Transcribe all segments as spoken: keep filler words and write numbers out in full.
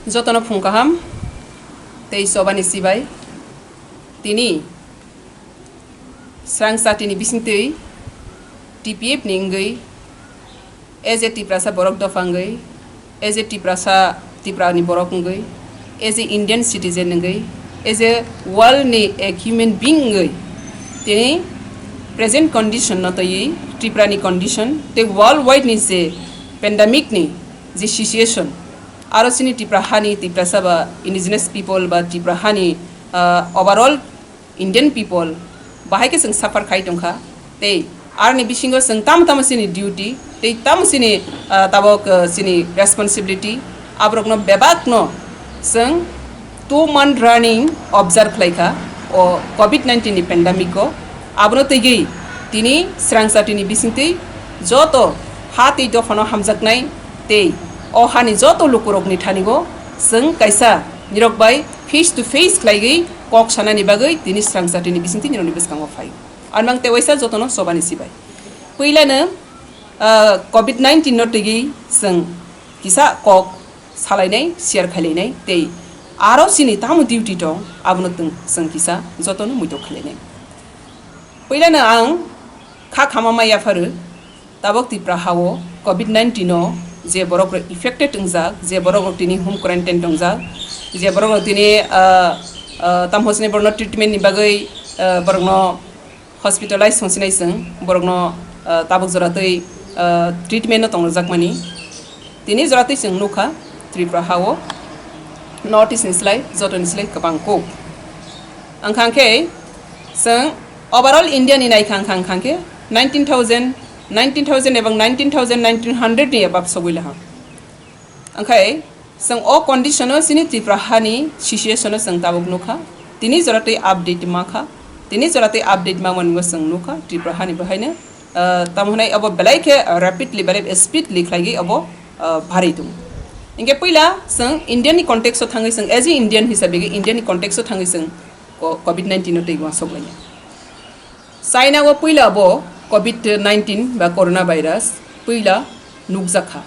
Jotono phung kaham tei chobani sibai. Tini srang chatini bisingtwi T P F ni wngwi, as a Tiprasa borok dopha wngwi, as a Tiprasa, Tripura ni borok wngwi, as a Indian citizen wngwi, as a world ni a human being wngwi, tini present condition no twiwi Tripura ni condition tei world wide ni je pandemic ni je situation, aro chini Tripura hani Tiprasa ba indigenous people ba Tripura hani, ah, overall Indian people bahai khe chwng suffer khai tongkha. Tei aroni bisingo chwng tamo tamo chini duty tei tamo chini, ah, tabok, ah, chini responsibility, aborokno bebakno chwng two month running observe khlaikha o covid nineteen ni pandemic o. Abono twigwi tini srang chatini bisingtwi joto ha tei dophano hamjaknai tei o hani joto lukurokni thanigo chwng kaisa nirok bai face to face khlaigwi kok sanani bagwi tini srang chatini bisingtwi nirokni bwskango phai. Armang tei waisa jotono chobani sibai. Puilano, ah, covid nineteen no twigwi chwng kisa kok salainai, share khailainai tei aro chini tamo duty tong abono twng chwng kisa jotono muitok khailainai. Puilano ang kha khama ma yapharu, tabok Tripura hao covid nineteen no je borok rok affected wngjak, je borok rok tini home quarantine tongjak, je borok rok tini, ah, ah, tamo hwnwi borokno treatment ni bagwi, ah, borokno hospitalize songsinai chwng, borokno, ah, tabok jora twi, ah, treatment no tongjakmani. Tini jora twi chwng nukha Tripura hao North East ni slai jotoni slai kwbang kuk. Ang kha khe chwng overall India ni naikha ang kha khe nineteen thousand, nineteen thousand ebong nineteen thousand nineteen hundred ni above sogwi laha. Angkhai chwng o condition o chini Tripura hani situation o chwng tabuk nukha. Tini jora twi update ma kha. Tini jora twi update ma mani chwng nukha Tripura hani bahaino, ah, tamo hwnai abo belai khe, ah, rapidly, belai speedly khlaigwi abo, ah, bharwi tongo. Hinkhe puila chwng India ni context o thangwi chwng as a Indian hisabe India ni context o thangwi chwng co-, covid nineteen no twi uansuk lainai. China o puila bo covid nineteen ba corona virus puila nukjak kha.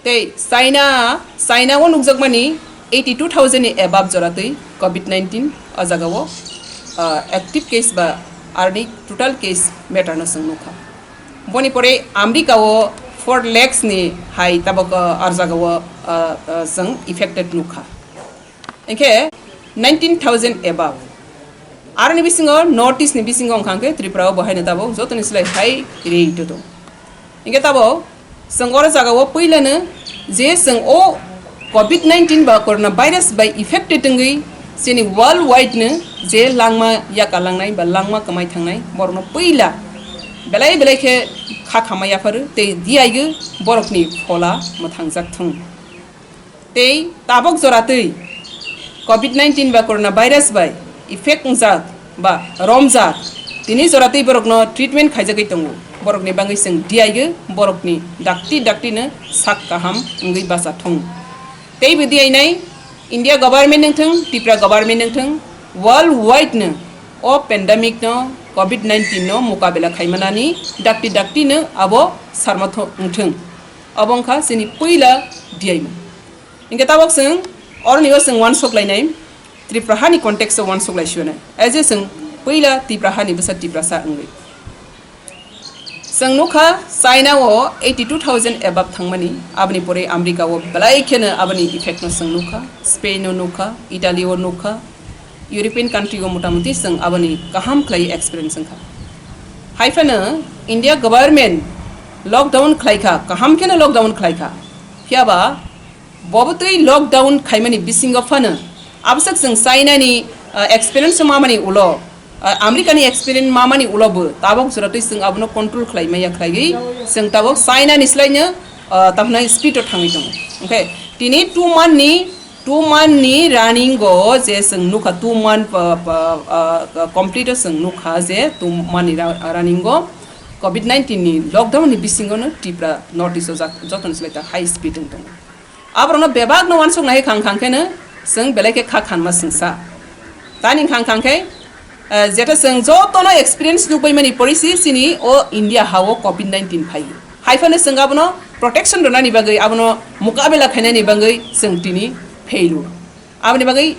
Tei China, China o nukjakmani eighty two thousand ni above jora twi covid nineteen o jaga o, ah, active case ba arni total case matter no chwng nukha. Boni pore America o four lakhs ni hai tabok, ah, ar jaga o, ah, ah, chwng affected nukha. Hinkhe nineteen thousand above. Aroni bisingo North East ni bisingo wngkha khe Tripura o bo haino tabok jotoni slai high rate o tong. Hinkhe tabok chwng oro jaga o puilano je chwng o covid nineteen ba corona virus bai affected wngwi chini world wide no je langma yaka langnai ba langma kwmai thangnai borokno puila belai belai khe kha khama yapharu tei diyaigwi borokni phola mwthangjak thung. Tei tabok jora twi covid nineteen ba corona virus bai effect wngjak ba romjak, tini jora twi borokno treatment khaijagwi tongo. Borokni bangwi chwng diyaigwi borokni dakti dakti no sak kaham wngwi bacha thung. Teibo diyainai India government wngthung, Tripura government wngthung, world wide no o pandemic no, covid nineteen no mukabela khaimanani dakti dakti no abo sarma tho-, wngthung. Abo wngkha chini puila diyaimung. Hinkhe tabok chwng oroni o chwng uansuk lainai, Tripura hani context o uansuk lai sio nai. As a chwng puila Tripura hani bwsa Tiprasa wngwi. Chwng nukha China o eighty two thousand above thangmani, aboni pore America o belai kheno aboni effect no chwng nukha, Spain o nukha, Italy o nukha, European country o motamuti chwng aboni kaham khlai experience wngkha. Hai phano India government lockdown khlaikha, kaham kheno lockdown khlaikha. Phiyaba bobo twi lockdown khaimani bisingo phano abwswk chwng China ni, ah, experience o mamani ulo, ah, America ni experience mamani ulo bo tabok jora twi chwng abono control khlai maya khlaiwi chwng tabok China ni slai no, ah, tamhnai speed o thangwi tongo. Hinkhe tini two month ni, two month ni running o je chwng nukha, two month, ah, ah, ah, complete o chwng nukha je two month ni ra-, running o covid nineteen ni lockdown ni bisingo no Tripura North East o jak-, joto ni slai ta high speed wng tongo. Aborokno bebakno uansuk nai khang khang khe no chwng belai khe kha khanma swngsa. Tani khang khang khe, eh, jeta chwng jotono experience nukbaimani porisi chini o India ha o covid nineteen phai. Hai phano chwng abono protection rwnani bagwi, abono mukabela khainani bagwi chwng tini failure. Aboni bagwi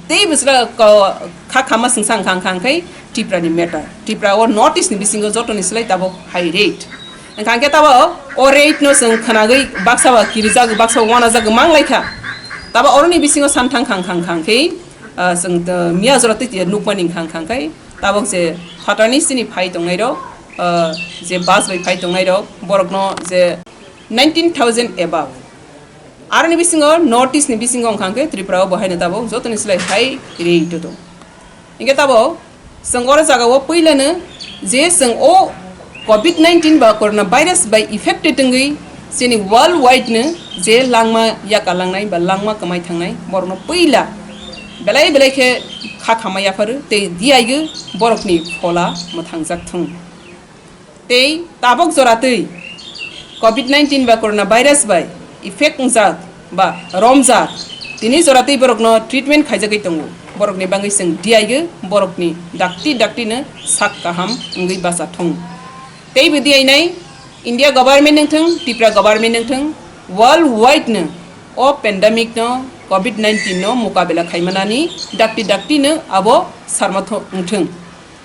tei bwswra ko-, kha khamma swngsa wngkha, wngkha, wngkha khe Tripura ni matter. Tripura o North East ni bisingo joto ni slai tabok high rate. Wngkha khe tabok o rate no chwng khwnagwi baksa ba kirijak, baksa ba wanajak mang lai kha. Tabok oroni bisingo san thang khang khang khang khe, ah, chwng, ah, miya jora twi tiya nukmani wngkha, wngkha, wngkha khe tabok je phatarni sini phai tongnai rok, ah, je bus bai phai tongnai rok, borok no je nineteen thousand above. Aroni bisingo North East ni bisingo wngkha khe Tripura o bo haino tabok jotoni slai high rate o tong. Hingke tabok chwng oro jaga o puilano je chwng o covid nineteen ba corona virus bai affected wngwi chini world wide no je langma yaka langnai ba langma kwmai thangnai borokno puila belai belai khe kha khama yapharu tei diyaigwi borokni phola mwthangjak thung. Tei tabok jora twi covid nineteen ba corona virus bai effect wngjak ba romjak, tini jora twi borokno treatment khaijagwi tongo. Borokni bangwi chwng diyaigwi borokni dakti dakti no sak kaham wngwi bacha thung. Tei bo diyainai India government wngthung, Tripura government wngthung, world wide no o pandemic no, covid nineteen no mukabela khaimanani dakti dakti no abo sarma tho-, wngthung.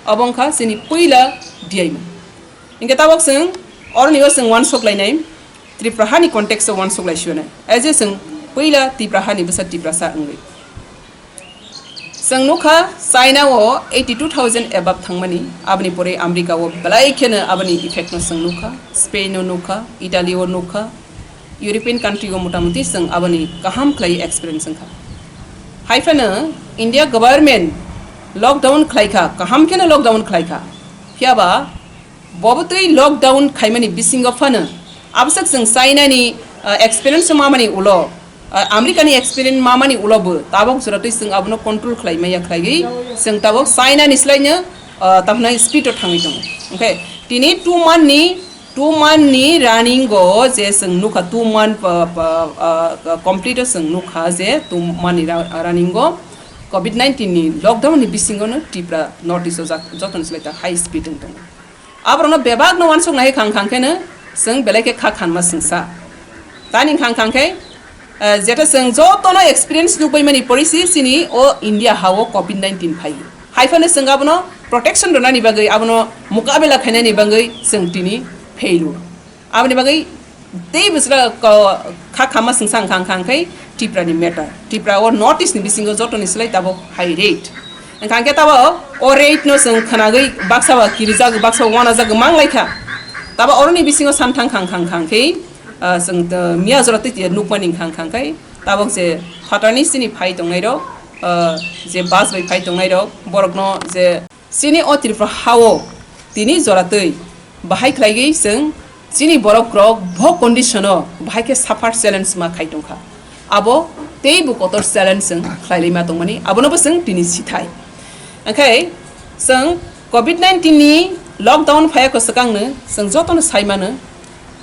Abo wngkha chini puila diyaimung. Hingke tabok chwng oroni o chwng uansuk lainai, Tripura hani context o uansuk lai sio nai. As a chwng puila Tripura hani bwsa Tiprasa wngwi. Chwng nukha China o eighty two thousand above thangmani, aboni pore America o belai kheno aboni effect no chwng nukha, Spain o nukha, Italy o nukha, European country o motamuti chwng aboni kaham khlai experience wngkha. Haiphano India government lockdown khlaikha, kaham kheno lockdown khlaikha. Phiyaba Bo bwtwi lockdown khaimani bisingo phano abwswk chwng China ni, ah, experience mamani ulo, ah, America ni experience mamani ulo bo tabok jora twi chwng abono control khlai maya khlaiwi chwng tabok China ni slai no, ah, tamhnai speed o thangwi tongo. Hwnkhe tini two month ni, two month ni running o je chwng nukha, two month pa, pa, ah, complete o chwng nukha je two month ni ra-, running o covid nineteen ni lockdown ni bisingo no Tripura North East o jak-, joto ni slai ta high speed wng tongo. Aborokno bebakno uansuk nai khang khang kheno chwng belai khe kha khanma swngsa. Tani khang khang khe, eh, jeta chwng jotono experience nukbaimani porisi chini o India ha-o covid nineteen phai. Haiphano chwng abono protection rwnani bagwi, abono mukabela khainani bagwi chwng tini fail o. Aboni bagwi tei bwswra ko-, kha khamma swngsa wngkha, wngkha khe Tripura ni matter. Tripura o North East ni bisingo joto ni slai tabok high rate. Wngkha khe tabok o rate no chwng khwnagwi baksa ba kirijak, baksa ba wanajak mang lai kha. Tabok oroni bisingo san thang khang khang khang khe, ah, chwng, ah, miya jora twi tiya nukmani wngkha, wngkha khe tabok je phatarni sini phai tongnai rok, ah, je bus bai phai tongnai rok, borokno je Chini o Tripura ha-o tini jora twi bahai khlaigwi chwng chini borok rok bo condition o bahai khe suffer challenge ma khai tongkha. Abo tei bo kotor challenge chwng khlai lai ma tongmani abono bo chwng tini sithai. Hwnkhe chwng covid nineteen ni lockdown phaiya kwswkangno chwng jotono sai mano.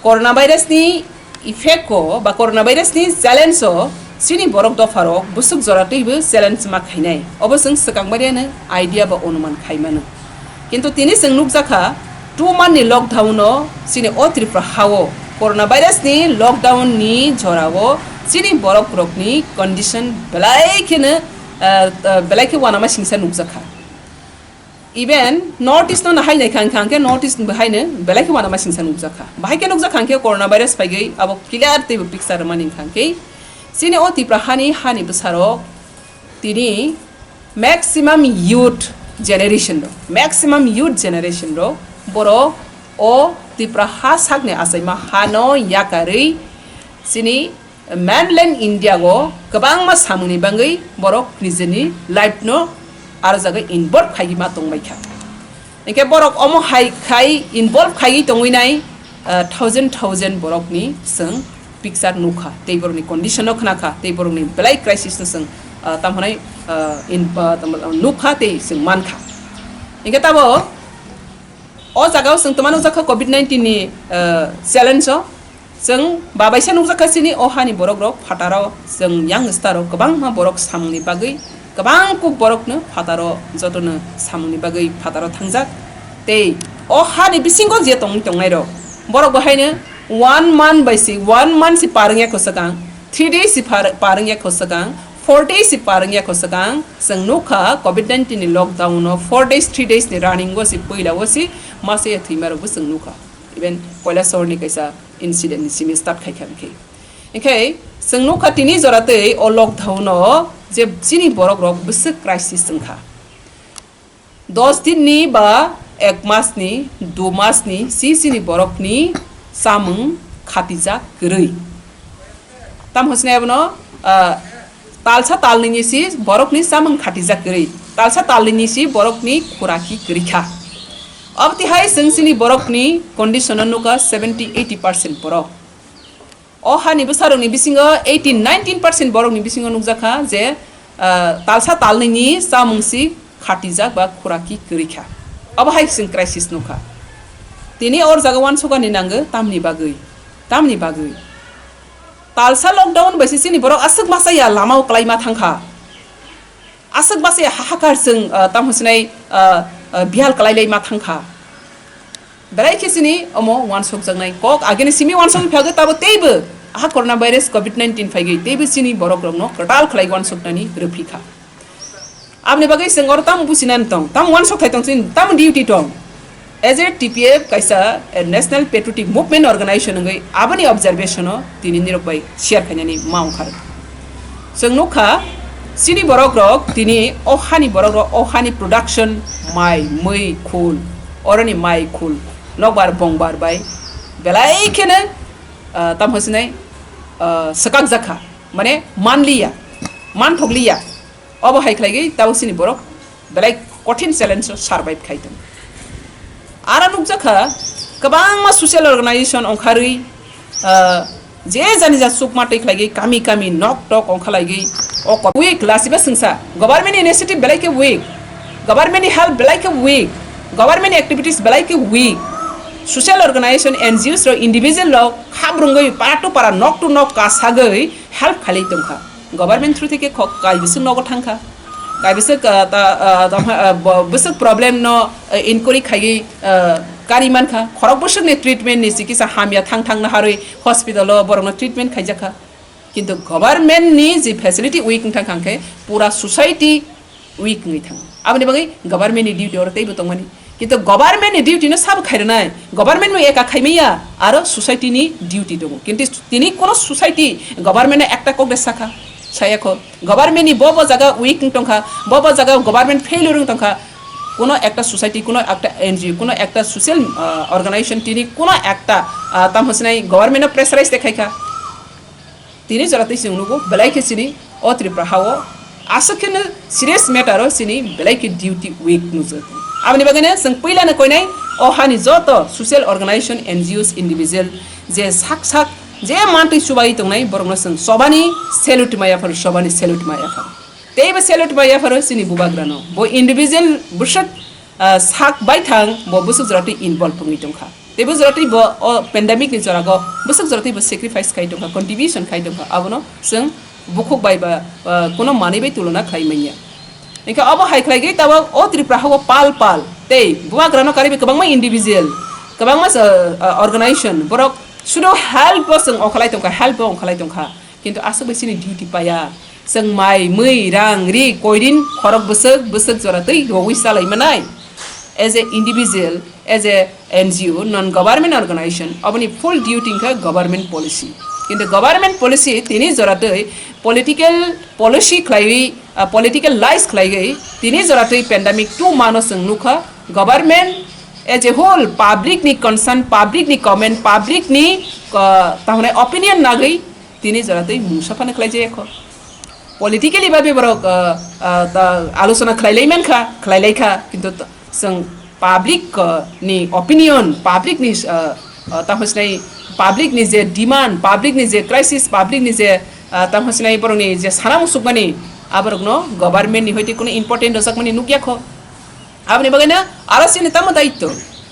Coronavirus ni effect o ba coronavirus ni challenge o chini borok dopha rok bwswk jora twibo challenge ma khainai, obo chwng swkang bariya no idea ba onuman khai mano. Kintu tini chwng nukjakha two month ni lockdown o chini o Tripura ha-o coronavirus ni lockdown ni jora o chini borok rok ni condition belai kheno, ah, ah, belai khe wanama singsa nukjakha. Even North East no nahai nai kha, hwnkha hwnkhe North East bo haino belai khe wanama singsa nukjakha. Bahai khe nukjakha hwnkhe coronavirus phaigwi abo clear teibo picture rwmani hwnkha hwnkhe chini o Tripura hani, hani bwsarok tini maximum youth generation rok, maximum youth generation rok borok o Tripura ha sakni achaima hano yakarwi chini mainland India o kwbangma samungni bagwi borok nijini life no aro jaga involve khaiwi ma tongbai kha. Hinkhe borok omo hai khai involve khaiwi tongwi nai, ah, thousand thousand borokni chwng picture nukha, tei borokni condition no khna kha, tei borokni belai crisis no chwng, ah, tamo hwnai, ah, in, ah, tamo, nukha tei chwng mankha. Hinkhe tabok o jaga o chwng twma nukjakha covid nineteen ni, ah, challenge o. Chwng babaisa nukjakha chini o hani borok rok phataro chwng youngster rok kwbangma borok samungni bagwi kwbang kuk borok no phataro jotono samungni bagwi phataro thangjak tei o hani bisingo je tongwi tongnai rok borok bo haino one month bai si one month si par wngya kwchwkang three days si par, par wngya kho swkang, four days si par wngya kho swkang, chwng nukha covid nineteen ni lockdown no four days, three days ni running o si puila o si masa ya thwima rok bo chwng nukha. Even Kailasahar ni kaisa incident ni simi start khai kha hwnkhe. Hwnkhe chwng nukha tini jora tei o lockdown no je chini borok rok bwswk crisis wngkha. Dos din ni ba ek mas ni, du mas ni si chini borok ni chamung khatijak kwrwi. Tam hwnsinai abono, ah, talsa talnwi ni si borok ni chamung khatijak kwrwi. Talsa talnwi ni si borok ni khuraki kwrwi kha. Obotwi hai chwng chini borok ni condition no nukha seventy eighty percent borok. O hani bwsarokni bisingo eighty nineteen percent borokni bisingo nukjakha je, ah, talsa talnwini chamung si khatijak ba khuraki kwrwi kha. Obo hai chwng crisis nukha. Tini or jaga uansukani nango tamni bagwi? Tamni bagwi? Talsa lockdown bai se chini borok aswk masa ya lama o kwlai ma thangkha. Aswk masa ya hahakar chwng, ah, tamo hwnsinai, ah, ah, bihal kwlai lai ma thangkha. Belai khe chini omo uansukjaknai kok agini simi uansukni phiyagwi tabo teibo aha corona virus covid nineteen phaigwi teibo chini borok rokno kwtal khlai uansuknani rwphi kha. Aboni bagwi chwng oro tamo businani tong, tamo uansuk thai tong chini, tamo duty tong. As a T P F kaisa, eh, National Patriotic Movement Organization wngwi aboni observation-o tini nirok bai share khainani ma wngkha. Chwng nukha, chini borok rok tini o hani borok rok o hani production mai, mui, khul, oroni mai, khul, nokbar, bongbar bai belai kheno, ah, tamo hwnsinai, ah, swkakjakha, mane manliya, manthokliya. Obo hai khlaigwi tabuk chini borok belai kothin challenge o survive khai tongo. Aro nukjakha, kwbangma social organization ongkharwi, ah, je jani ja chukma twi khlaigwi kami kami nok tok ongkhalaigwi o ko-, weak lasiba sengsa. Government initiative belai khe weak, government ni help belai khe weak, government activities belai khe weak. Social organization, N G Os rok, individual rok khabrwngwi para to para, nok to nok kasagwi help khailai tongkha. Government through theke kho-, kaibwswk nogo thangkha. Kaibwswk, ah, ta, ah, ta, ah, bo-, bwswk problem no, ah, inquiry khaiwi, ah, kari mankha. Khorok bwswkni treatment ni chikisa hamya thang thang naharwi hospital o borokno treatment khaijakha. Kintu government ni je facility weak wngthang kha hwnkhe pura society weak wngwi thango. Aboni bagwi government ni duty oro teibo tongmani. Kintu government ni duty no sabo khairwnai, government no eka khaimaya, aro society ni duty tongo. Kintu tini kono society government no ekta kok de sakha, saya kho. Government ni bo bo jaga weak wng tongkha, bo bo jaga government failure wng tongkha, kono ekta society, kono ekta N G O, kono ekta social, ah, organization tini kono ekta, ah, tamo hwnsinai government no pressurize de khaikha. Tini jora tei chwng nugo, belai khe chini o Tripura ha-o aswk kheno serious matter o chini belai khe duty weak nukjak. Aboni bagwi no chwng puila no koinai o hani joto social organization, N G Os, individual je sak sak je mantwi chubai tongnai borokno chwng chobani salute ma yaphar, chobani salute ma yaphar. Teibo salute ma yaphar o chini bubagrano. Bo individual bwswk ah, sak baithang bo bwswk jora twi involve wngwi tongkha. Tei bo jora twi bo o pandemic ni jora go bwswk jora twi bo sacrifice khai tongkha, contribution khai tongkha. Abono chwng bukhuk bai ba, ah, kono manwi bai tulona khlai manya. Hwnkhe obo hai khlai gwi tabok o Tripura ha-o pal pal tei bubagrano karwi bai kwbangma individual, kwbangma, ah, ah, organization borok sudo help bo chwng ongkhalai tongkha, help bo ongkhalai tongkha. Kintu aswk bai chini duty paya. Chwng mai, mui, rang, ri, koirin, khorok bwswk, bwswk jora twi rogwi chalai manai. As a individual, as a N G O, non government organization, oboni full duty wngkha government policy. Kintu government policy tini jora twi political policy khlaiwi, ah, political lies khlaiwi tini jora twi pandemic two mano chwng nukha government as a whole, public ni concern, public ni comment, public ni, ah, tahone opinion nagwi tini jora twi mungsa phano khlai jaya kho. Politically ba be borok, ah, ah, ta alochona khlai lai man kha, khlai lai kha, kintu t-, chwng public, ah, ni opinion, public ni, ah, ah, tamo sinai public ni je demand, public ni je crisis, public ni je, ah, tamo sinai borok ni je sana musuk mani, aborok no government ni hoite kuno important rwjak mani nukya kho. Aboni bagwi no aro chini tamo daityo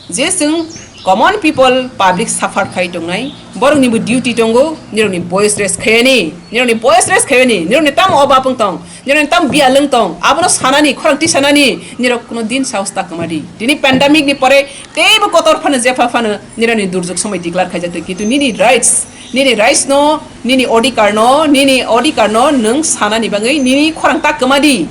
je chwng common people public suffer khai tongnai, borokni bo duty tongo, nirokni voice raise khayani, nirokni voice raise khayani, nirokni tamo obab wng tong, nirokni tamo biyal wng tong, abono sanani, khorang tisanani, nirok kuno din sahos ta kwma di. Tini pandemic ni pore teibo kotor phano jepha phano nirokni durjok somoi declare khaijak tong, kintu nini rights, Nini rights no, nini odhikar no, nini odhikar no nwng sanani bagwi nini khorang ta kwma di.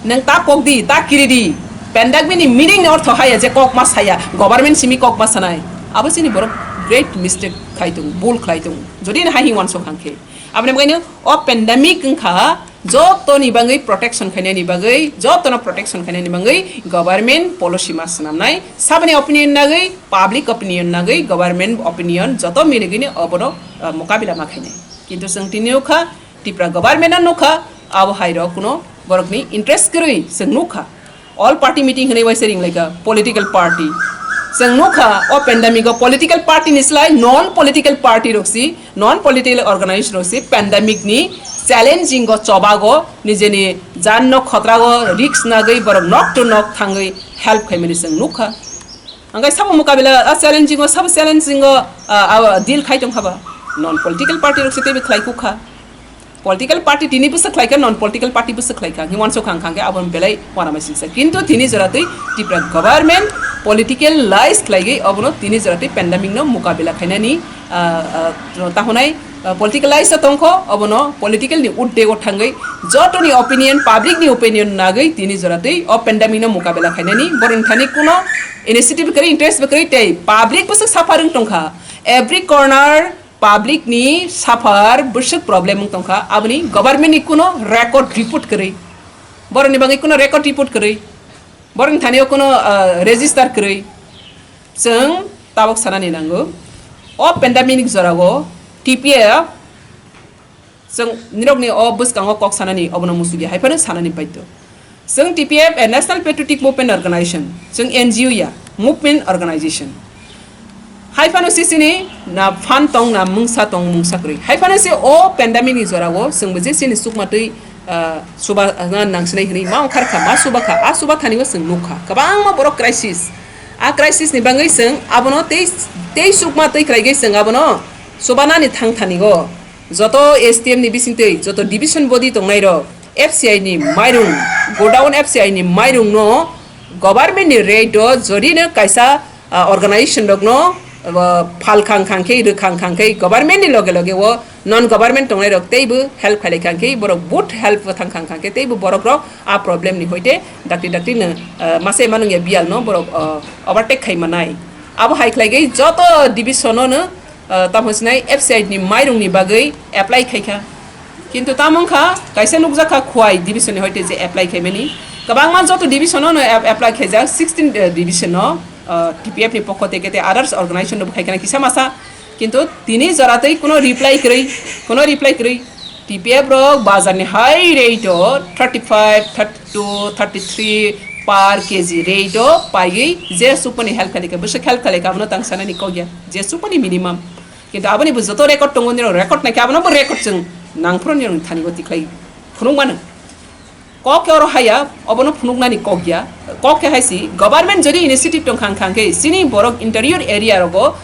Nwng ta kok di, ta kiri di. Pandemic ni meaning ni ortho haya je kok ma saya, government simi kok ma sanai. Abo chini borok great mistake khai tongo, bul khlai tongo. Jodi na hai hing wansok hang khe. Aboni bagwi no o pandemic wngkha jotoni bagwi protection khainani bagwi, jotono protection khainani bagwi government policy ma swnamnai. Saboni opinion nagwi, public opinion nagwi, government opinion joto miligwini obono, ah, mokabila ma khainai. Kintu chwng tini nukha, Tipra government no nukha, abo hai rok kuno borokni interest kwrwi chwng nukha. All party meeting hwnwi waisa ringlaikha, political party. Chwng nukha, o pandemic o political party ni slai non political party rok si, non political organized rok si pandemic ni challenging o chobago nijeni jan no khotrago risk nagwi borok nok to nok thangwi help khaimani chwng nukha. Hwnkhe sabo mukabila a challenging o, sabo challenging o, ah, ah, deal khai tongkha ba? Non political party rok se teibo khlai kukha. Political party tini bwswk khlaikha, non political party bwswk khlaikha, hwnwi wansuk kha, hwnkhe abo belai uanama singsa. Kintu tini jora twi Tripura government politicalize khlaigwi obono tini jora twi pandemic no mukabila khainani, ah, ah, tahonai, ah, politicalize o tongkho, obono political ni urdego thangwi jotoni opinion, public ni opinion nagwi tini jora twi o pandemic no mukabila khainani boroni thani kuno initiative kwrwi, interest bo kwrwi tei public bwswk suffer wng tongkha. Every corner public ni suffer bwswk problem wng tongkha, aboni government ni kuno record report kwrwi, boroni bagwi kuno record report kwrwi, boroni thani o kuno, ah, register kwrwi. Chwng tabok sanani nango, o pandemic ni jorao T P F chwng nirokni o bwskango kok sanani obono muchukya, hai phano sanani baidhyo. Chwng T P F a National Patriotic Movement Organization, chwng N G O ya, movement organization. Hai phano se chini na phan tong, na mungsa tong, mungsa kwrwi. Hai phano se o pandemic ni jorao chwngbo je chini chukma twi, ah, suba, ah, nangsinai hwnwi ma ongkhar kha, ma suba kha, a suba thani o chwng nuk kha. Kwbangma borok crisis. A crisis ni bagwi chwng abono tei, tei chukma twi khlaigwi chwng abono subanani thang thani o. Joto S T M ni bisingtwi, joto division body tongnai rok, F C I ni mairung, godown F C I ni mairung no government ni rate o jodi no kaisa, ah, organization rok no, ah, phal khang khang khe, rwkhang khang khe government ni loge loge o non government tongnai rok teibo help khailai khang khe, borok both help o thang khang khang khe teibo borok rok a problem ni hoite dakti dakti no, ah, mase manung ya biyal no borok, ah, overtake khai manai. Abo hai khlai gwi joto division o no, ah, tamo sinai F C I ni mairung ni bagwi apply khai kha. Kintu tamo wngkha kaisa nukjakha Khwai division ni hoite je apply khaimani. Kwbangma joto division o no ap-, apply khaijak, sixteen, eh, division o, ah, T P F ni pokho tei kete others organization no khai khana kisa masa. Kintu tini jora tei kuno reply kwrwi, kuno reply kwrwi. T P F rok bazar ni hai rate o thirty five, thirty two, thirty three per K G rate o paiwi je supani help khalikha, bwswk help khalikha abono tang sanani kok ya, je supani minimum. Kintu aboni bo joto record tongo, nirok record naikhe abono bo record chwng nangphuru nirok thani o tikhlai phunuk mano. Kok khe oro haya, obono phunuknani kok ya. Kok khe hai si, government jodi initiative tong khang khang khe, chini borok interior area rogo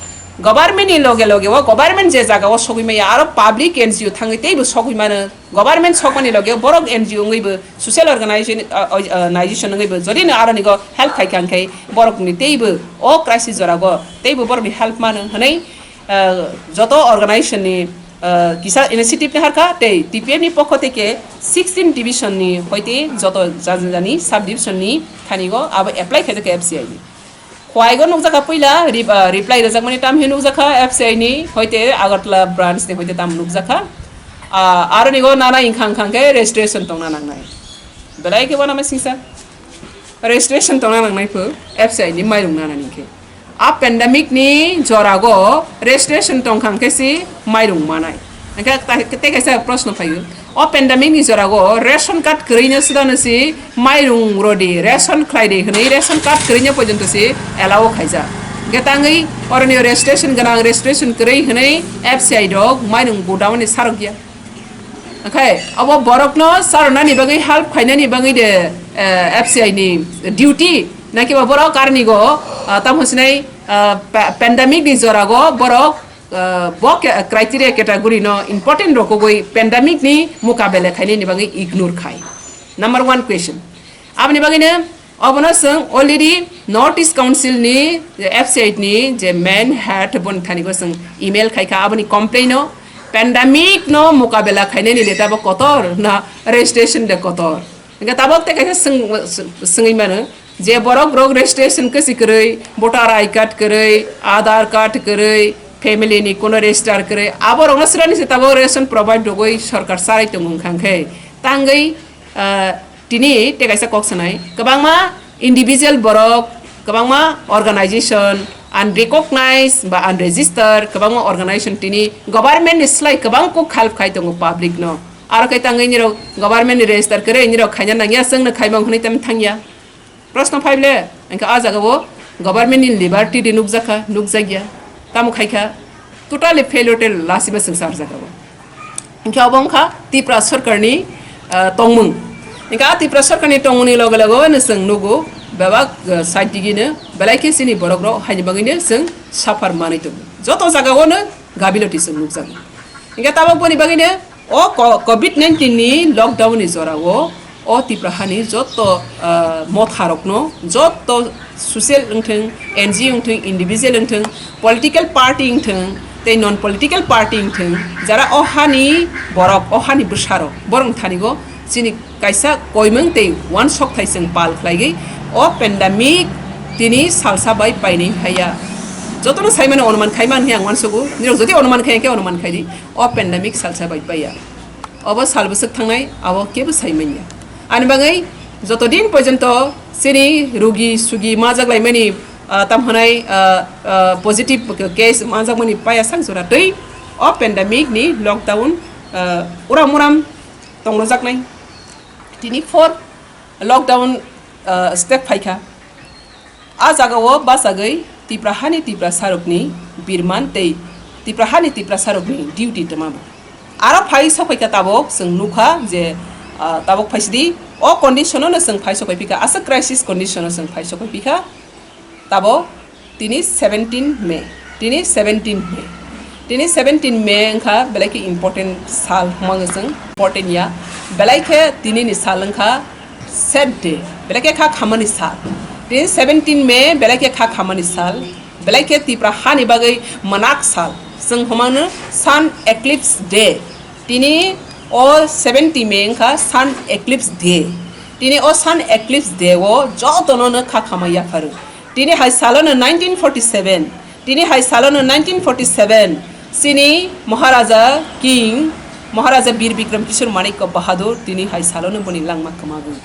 government ni loge loge o, government je jaga o sogwi maya, aro public N G O thangwi teibo sogwi mano. Government sokmani loge borok N G O wngwi bo, social organization, uh, uh, organization wngwi bo, jodi no aro nigo help khai khang khe, borok ni teibo o crisis jora go teibo borok ni help mano hwnwi, ah, joto organization ni, ah, kisa initiative ni harkha tei T P F ni pokho tei ke sixteen division ni hoite joto jani jani sub division ni thani go abo apply khaijak kha F C I ni. Khwai go nukjakha puila re-, ah, reply rwjakmani tam hi nukjakha F C I ni hoite Agartala branch ni hoite tam nukjakha. Ah, aro ni go nana inkhang khang khe registration tongna nangnai. Belai khe wanama singsa. Registration tongna nangnai pho F C I ni mairung nana ni khe. A pandemic ni jora go registration tong khang khe si mairung manai. Hingkhe ta-, tei kaisa proshno phaio. O pandemic ni jora go ration card kwrwi no swdano si mairung rodi, ration khlai di hwnwi ration card kwrwi no porjonto si allow khaijak. Hingkhe tangwi oroni registration gwnang, registration kwrwi hwnwi F C I rok mairung godown ni sarok ya. Okhai, abo borokno saronani bagwi help khainani bagwi de, eh, F C I ni duty, naki ba borok karni go, ah, tamo sinai, ah, pa-, pandemic ni jora go borok, ah, bo ke-, criteria category no important rokogwi pandemic ni mukabele khainani bagwi ignore khai. Number one question. Aboni bagwi no Obono chwng already North East Council ni F C I ni je main head boni thani go chwng email khaikha, aboni complain no pandemic no mukabela khainani le tabok kotor na registration de kotor. Hingke tabok te kaisa swng-, swngwi mano je borok rok registration kwsi kwrwi, voter I card kwrwi, Aadhaar card kwrwi, family ni kono register kwrwi, abo rokno srani se tabok ration provide rogwi sorkar sarai tongo wngkha khe tangwi, ah, tini te kaisa kok sanai kwbangma individual borok, kwbangma organization, unrecognized ba unregistered kwbangma organization tini government ni slai kwbang kok help khai tongo public no. Aro khe tangwi nirok government ni register kwrwi nirok khaina nangya, chwngno khaimang hwnwi tamo thangya. Proshno phaible, hingke ah jaga o government ni liberty de nukjakha, nukjakya. Tamo khaikha, totally failure te lasima swngsa ah jaga o. Hingke obo wngkha Tripura sorkar ni, ah, tongmung. Hingke ah Tripura sorkar ni tongmung ni loge loge no chwng nugo, bebak, ah, side digi no, belai khe chini borok rok haini bagwi no chwng suffer manwi tongo. Joto jaga o no gabiloti chwng nukjago. Hingke tabok boni bagwi no o co-, covid nineteen ni lockdown ni jora o, o Tripura hani joto, ah, motha rokno, joto social wngthwng, N G O wngthwng, individual wngthwng, political party wngthwng, tei non political party wngthwng, jara o hani borok, o hani bwsarok, borok thani go chini kaisa koimung tei uansok thai chwng pal khlaigwi o pandemic tini salsa bai painwi phaiya. Jotono saimano onuman khaimani ang uansogo, nirok jodi onuman khaiya khe onuman khaidi, o pandemic salsa bai paiya. Obo sal bwswk thangnai, abo kebo sai manya. Ani bagwi joto din porjonto chini rugi sugi majak laimani, ah, tam hwnai, ah, ah, positive case majakmani paya sak jora twi o pandemic ni lockdown, ah, uram uram tongnojaknai. Tini four lockdown, ah, step phaikha. A jagao bachagwi Tipra hani Tipra sarokni birman tei Tipra hani Tipra sarokni duty twmabo. Aro phai sokphaikha tabok chwng nukha je, ah, tabok phaisidi o condition-o no chwng phai sokphai phikha, aswk crisis condition-o chwng phai sokphai phikha. Tabo tini seventeen May, tini seventeen May, tini seventeen May wngkha belai khe important sal hwnmano chwng important ya, belai khe tini ni sal wngkha sad day, belai khe kha khamani sal. Tini seventeen May belai khe kha khamani sal, belai khe Tipra hani bagwi mwnak sal, chwng hwnmano sun eclipse day. Tini o seventeen May wngkha sun eclipse day. Tini o sun eclipse day o jotono no kha khama yapharo. Tini hai salono nineteen forty-seven, tini hai salono nineteen forty-seven, chini Maharaja King, Maharaja Bir Bikram Kishore Manikya Bahadur, tini hai salono boni langma kwmago.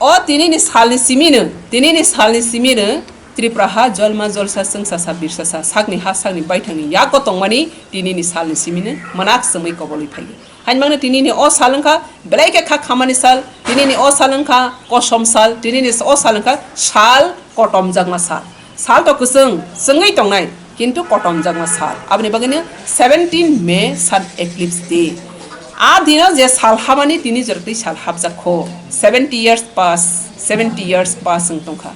O tini ni salni simino, tini ni salni simino Tripura ha jolma jolsa chwngsasa birsasa sakni ha sakni baithangni yago tongmani tini ni salni simino mwnak chwngwi kobolwi phaigo. Hainmangno tini ni o sal wngkha belai khe kha khamani sal, tini ni o sal wngkha kosom sal, tini ni o sal wngkha sal kotomjakma sal. Sal to kwchwng chwngwi tongnai, kintu kotomjakma sal. Aboni bagwino seventeen May sun eclipse day. A dino je sal habani tini jorotwi sal habjak kho. Seventy years pass, seventy years pass wng tongkha.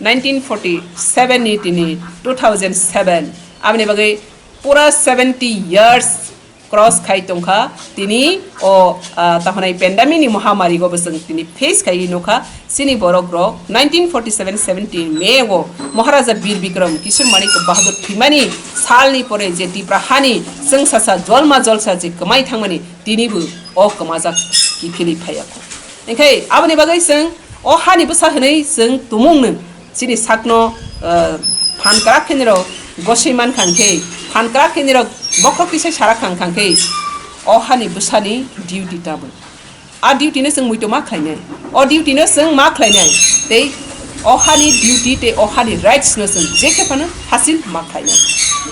Nineteen forty-seven ni tini two thousand seven. Aboni bagwi pura seventy years cross khai tongkha. Tini o, ah, tahonai pandemic ni mohamari go bwswng tini face khai nukha. Chini borok rok nineteen forty-seven seventeen May o Maharaja Bir Bikram Kishore Manik Bahadur thwimani salni pore je Tipra hani chwngsasa jolma jolsa je kwmai thangmani tinibo o kwmajak kiphilwi phaiya kho. Hinkhe aboni bagwi chwng o hani bwsa hwnwi chwng tumungno chini sakno, ah, phan kwrak khe nirok gosoi man kha hinkhe, phan kwrak khe nirok bokhok tisa sara kha hinkhe o hani bwsani duty tabuk. A duty no chwng muitu ma khlainai. O duty no chwng ma khlainai. Tei o hani duty tei o hani rights no chwng je khe phano hasil ma khlainai.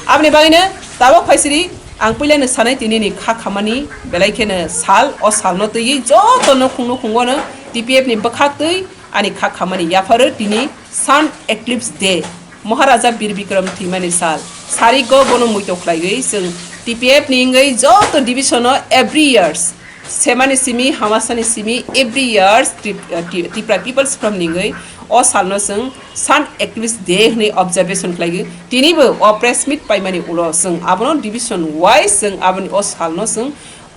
Aboni bagwi no tabok phaisiri ang puila no sanai tini ni kha khamani belai khe no sal, o sal no twiwi joto no khungno khungo no T P F ni bwkhak twi ani kha khamani yapharo tini sun eclipse day. Maharaja Bir Bikram thwimani sal. Sarigo bono muito khlaiwi chwng T P F ni wngwi joto division o every years semani simi, hamasani simi, every years Trip-, uh, Tri-, Tripura People's Front ni wngwi o salno chwng Sun Eclipse Day hwnwi observation khlaiwi. Tinibo o press meet paimani ulo chwng abono division wise chwng aboni o salno chwng,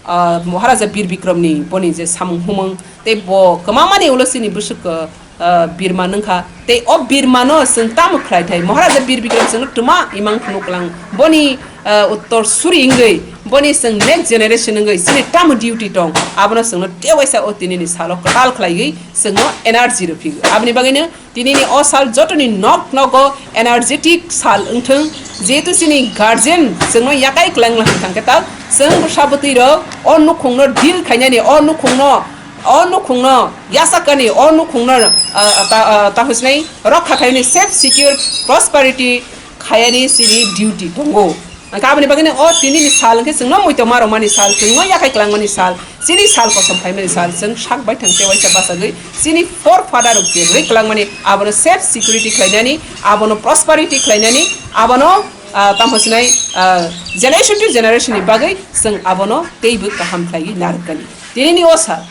uh, Maharaja Bir Bikram ni boni je samung humung tei bo kwmamani ulo chini bwswk, uh, ah, birma nungkha. Tei o birma no chwng tamo khlai thai? Maharaja Bir Bikram chwngno twma imang phunuk lang. Boni, ah, uttor suri wngwi, boni chwng next generation wngwi chini tamo duty tong, abono chwngno tewaisa o tinini salo kwtal khlaiwi chwngno energy rw phio. Aboni bagwino tinini o sal jotoni nok nogo energetic sal wngthwng, jehetu chini guardian chwngno yakai kwlang lang thangkhe tal, chwng bwsa bwtwi rok o nukhungno deal khainani, o nukhungno, o nukhungno yasakani, o nukhungno, ah, ta-, ah, tamo sinai rokha khainani, safe, secure, prosperity khayani chini duty tongo. Hwnkhe aboni bagwino o tinini sal hwnkhe chwngno muitu marokmani sal, chwngno yakai kwlangmani sal, chini sal kosom phaimani sal, chwng sak baithang tewaisa bachagwi chini forefather rok je rwi kwlangmani, abono safe security khlainani, abono prosperity khlainani, abono, ah, tamo sinai, ah, generation to generation ni bagwi chwng abono teibo kaham khlaiwi narwkani. Tinini o sal.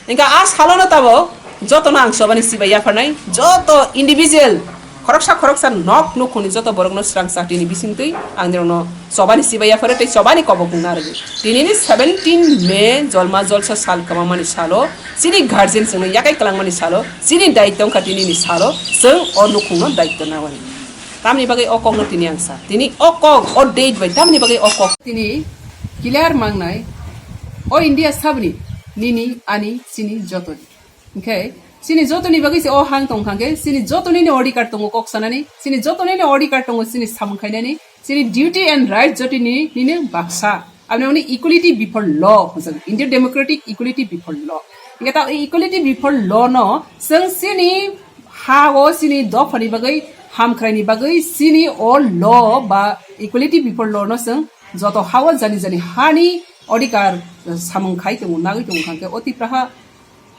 Hwnkhe a salono tabok jotono ang chobani chibai yapharnai, joto individual khoroksa khoroksa nok nukhungni joto borokno swrang chatini bisingtwi ang nirokno chobani chibai yapharo tei chobani kobok wngna rwgwi. Tinini seventeen May jolma jolsa sal kwmamani salo, chini guardian chwngno yakai kwlangmani salo, chini daityo wngkha tinini salo, chwng o nukhungno daityo nangmani. Tamni bagwi o kokno tini ang sa. Tini o kok, o date bai tamni bagwi o kok. Tini clear mangnai, o India sabni, nini, ani, chini jotoni. Hwnkhe, chini jotoni bagwi se o hang tong kha khe, chini jotonini odhikar tongo kok sanani, chini jotonini odhikar tongo chini samung khainani, chini duty and right jotoni nini baksa. Aboni ulo equality before law hwnjak, India democratic equality before law. Hwnkhe ta equality before law no chwng chini ha o chini dophani bagwi, hamkraini bagwi chini o law ba equality before law no chwng joto ha o jani jani hani odhikar samung khai tongo, nagwi tongo kha khe o Tipra ha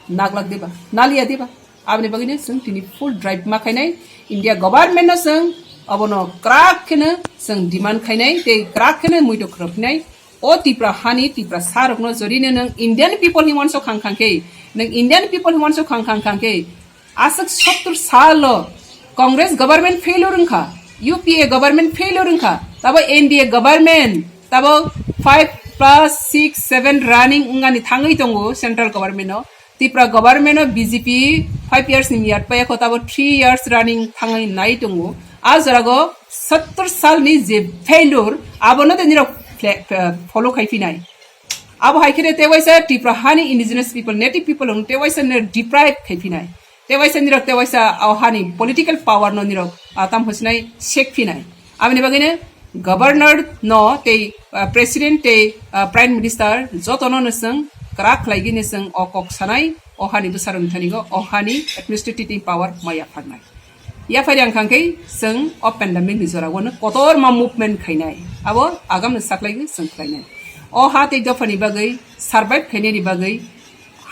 naglak diba, naliya diba? Aboni bagwino chwng tini full drive ma khainai, India government no chwng abono kwrak kheno chwng demand khainai tei kwrak kheno muito khwrwphinai. O Tipra hani Tipra sarokno jorino nwng Indian people ni wanso khang khang khe, nwng Indian people ni wanso khang khang khang khe, aswk sottor salo Congress government failure wngkha, U P A government failure wngkha, tabo N D A government tabo five plus six seven running wngani thangwi tongo central government no. Tipra government o B J P five years ni miyat paya kho, tabo three years running thangwi nai tongo. A jorago sottor salni je failure, abono de nirok fle-, fe-, follow khai phinai. Abo hai khe de tewaisa Tipra hani indigenous people, native people hwn tewaisa nirok deprive khai phinai. Tewaisa nirok tewaisa o hani political power no nirok, ah, tam hwnsinai sek phinai. Aboni bagwino governor no tei, ah, president tei, ah, prime minister jotono no chwng kwrak khlaigwi no chwng o kok sanai, o hani bwsarokni thani go o hani administrative power ma yapharnai. Yaphari ang khang khe chwng o pandemic ni jora o no kotorma movement khainai, abo agam no saklaigwi chwng khlainai. O ha tei dophani bagwi survive khainani bagwi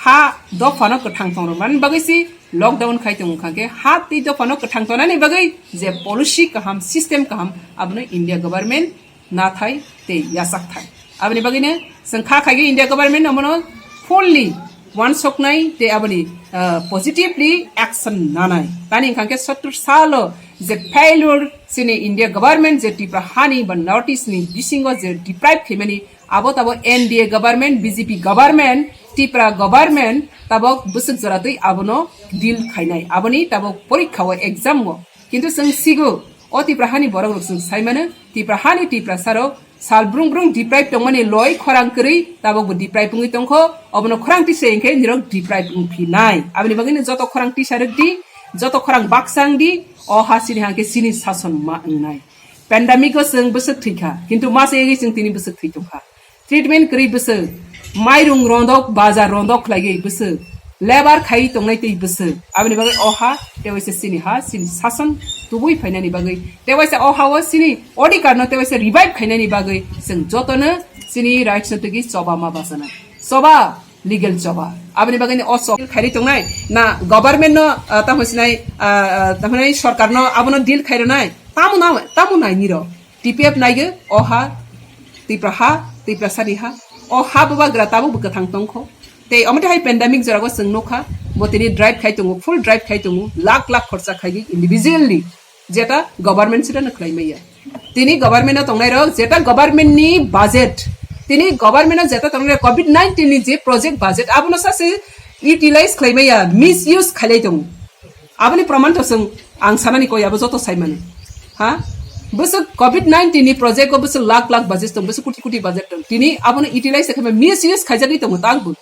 ha dophano kwthang tongroknani bagwi si lockdown khai tongo kha khe ha tei dophano kwthang tongnani bagwi je policy kaham, system kaham, abono India government nathai tei yachak thai. Aboni bagwino chwng kha khai khe India government omono fully wansoknai tei aboni, ah, positively action nanai. Tani wngkha khe sottor salo je failure chini India government je Tipra hani ba North East ni bisingo je deprive khaimani, abo tabo N D A government, B J P government, Tipra government tabok bwswk jora twi abono deal khainai. Aboni tabok porikha o, exam o. Kintu chwng sigo, o Tipra hani borok rok chwng sai mano, Tipra hani Tipra sarok sal brung brung deprive tongmani loi khorang kwrwi tabok bo deprive wngwi tongkho, obono khorang tisa hinkhe nirok deprive wngphinai. Aboni bagwino joto khorang tisa rwk di, joto khorang baksa wng di, o ha chini hangkhe chini sason ma wngnai. Pandemic o chwng bwswk thwi kha, kintu masa yagwi chwng tini bwswk thwi tong kha. Treatment kwrwi bwswk, mairung rondok, bajar rondok khlaiwi bwswk, labour khaiwi tongnai twi bwswk. Aboni bagwi o ha tewaisa chini ha, chini sason tubui phainani bagwi, tewaisa o ha o chini odhikar no tewaisa revive khainani bagwi chwng jotono chini rights no twiwi choba ma bachana. Choba, legal choba. Aboni bagwi o choba khairi tongnai na government no, ah, tamo sinai, ah, ah, tamo sinai sorkar no abono deal khairwnai. Tamo na, tamo nai niro. T P F naigo, o ha, Tipra ha, Tiprasani ha, o ha bubagra tabuk bo kwthang tongkho. Tei omo twi hai pandemic jorago chwng nukha, bo tini drive khai tongo, full drive khai tongo, lakh lakh khorcha khaigwi individually, jeta government sida no khlai maya. Tini government o tongnai rok, jeta government ni budget, tini government o jeta tongnai rok covid nineteen ni je project budget, abono sase utilize khlai maya, misuse khailai tongo. Aboni proman to chwng ang sanani koi abo joto sai mano. Ha? Bwswk covid nineteen ni project o bwswk lakh lakh budget tong, bwswk koti koti budget tong. Tini abono utilize khaima misuse khaijagwi tongo tang bo.